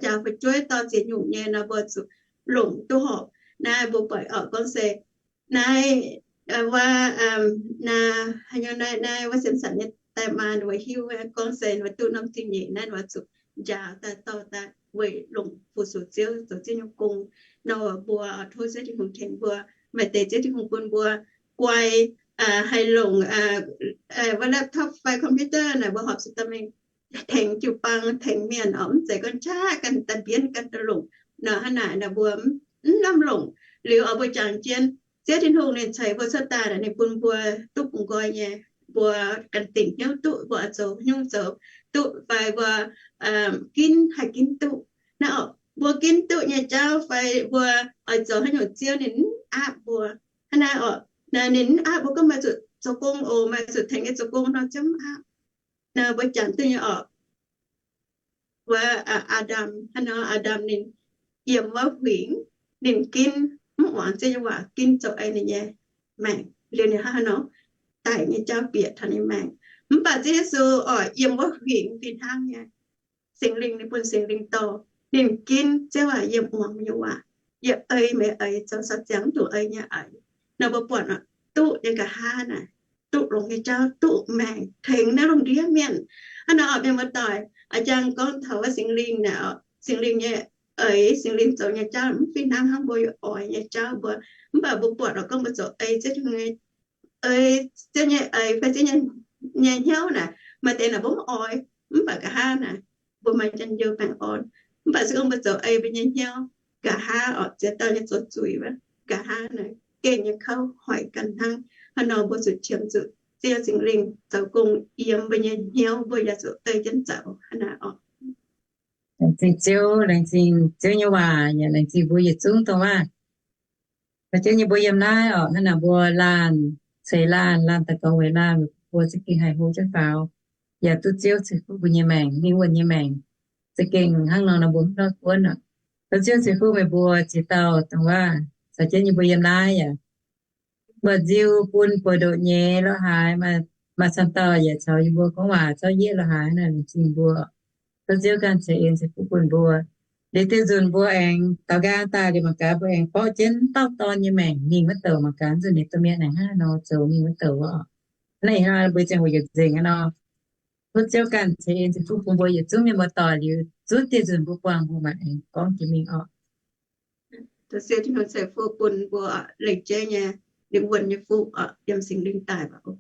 njaaux fu'jueiv dorh ziex nyungc nyei nor, mbuo zuqc longc duqv horpc. Naaiv mbuo buatc oc, gorngv se naaiv, wuov, naaiv, naaiv wuov Samson nyei die maa ninh mbuo hiuv gorngv se ninh mbuo duqv norm zingh nyeic naaiv, ninh mbuo zuqc njaaux daaih dorh daaih weic longc fu-sux Ziouv, zoux Ziouv nyei gong. Nor mbuo tov Ziouv Tin-Hungh tengx mbuo, maaih deix Ziouv Tin-Hungh bun mbuo guai, haih longc wuov laptop fai computer naaic, mbuo horpc zuqc dorh mingh tengx jiu-baang, tengx mienh oc. Mv zeiz gorngv qaqv ganh daaih mbienv ganh daaih longc nor, hnangv naaic nor mbuo mv lamh longc. Liuz oix mbuo jangx jienv Ziouv Tin-Hungh ninh ceix mbuo cuotv daaih, ninh bun mbuo duqv bungx nqoi nyei, mbuo ganh dingc hnyouv duqv mbuo oix zoux nyungc zoux duqv fai mbuo ginv haih ginv duqv. Naaiv oc, mbuo ginv duqv nyei jauv fai mbuo oix zoux haaix nyungc Ziouv ninh mv aapv mbuo. Hnangv naaiv oc, ninh mv aapv mbuo gorngv maaih zuqc zoux gong oc, maaih zuqc tengx nyei zoux gong nor, Ziouv mv aapv. Naaiv mbuo jangx duqv nyei oc, wuov Aa^ndam, hnangv nor Aa^ndam ninh yiem wuov huingx, ninh ginv mv muangx Ziouv nyei waac, ginv zoux ei ninh nyei maengc. Liuz ninh hnangv nor daic nyei jauv bieqc taux ninh maengc. Mv baac Ziouv Yesu oc, yiem wuov huingx fih hnangv nyei. Singx Lingh ninh bun Singx Lingh dorh ninh ginv Ziouv waac, yiem muangx meih nyei waac, yiem ei meih eix zoux, sau ziangx mv dungx ei nyei eix. Nor mbuo buatc duqv nyei nqa'haav naaic, duqv longx nyei jauv, duqv maengc, tengx naaiv lungh ndiev mienh. Hnangv nor oc, mienh muoz-doic, a'jang gorngv taux wuov Singx Lingh naaic, Singx Lingh nyei eix, Singx Lingh zoux nyei jauv mv fih hnangv hnangv mbuo oix nyei jauv mbuo. Mv baac mbuo buatc oc, gorngv mbuo zoux ei Ziouv, ei Ziouv nyei eix fai Ziouv nyei hnyouv naaic, maaih deix naaic mbuo mv oix, mv baac nqa'haav naaic mbuo maaih njien-youh baengh orn. Mv baac se gorngv mbuo zoux ei mbuo nyei hnyouv, nqa'haav oc, ziex dauh nyei zoux zuiz wuov, nqa'haav naaic gengh nyei kouv hoic ganh hnangv. Hnangv nor mbuo zuqc qiemx zuqc Ziouv Singx Lingh zoux gong yiem mbuo nyei hnyouv, mbuo yaac zuqc ei jienv zoux hnangv naaic oc. Laengz zingh Ziouv, laengz zingh Ziouv nyei waac, yaac laengz zingh mbuo yietc zungv dongh waac. Caux jienv nyei mbuo yiem naaiv oc, hnangv naaic mbuo laanh ceix laanh, laanh daux gaux weic laanh, mbuo za'gengh haih hlo jienv faaux, yaac duqv Ziouv ceix fuqv mbuo nyei maengc, mingh wuonh nyei maengc. Za'gengh hnangv nor nor mbuo mv lorz guonv oc. Tov Ziouv ceix fuqv meih mbuo ziex dauh dongh waac caux jienv nyei mbuo yiem naaiv yaac buatc nziu bun buoz-ndoqv nyei lorqc haaix, maaih camv dauh yaac caux yie mbuo gorngv waac zorqv yieqv lorqc haaix naaic, laengz zingh mbuo. Tov Ziouv ganh ceix en ceix fuqv bun mbuo. Liuz diuh nzunc mbuo aengx daaux nqaang daaih liuz mangc gaax mbuo aengx borqv jienv dauh dorn nyei maengc mingh wuov douc, mangc gaax nzunc ninh domh mienh aengx hnangv haaix nor zoux mingh wuov douc wuov oc. Hnangv naaic ih hnoi mbuo ziangh hoc yietc nzengc hnangv nor. Tov Ziouv ganh ceix en ceix fuqv bun mbuo yietc zungv mienh muoz-doic, liuz zuov diuh nzunc mbuo buangh mbuo mangc aengx gorngv jiex mingh oc. Tov Ziouv Tin-Hungh ceix fuqv bun mbuo lengc jeiv nyei lingh wuonh nyei fuqv oc, yiem Singx Lingh daaih oc.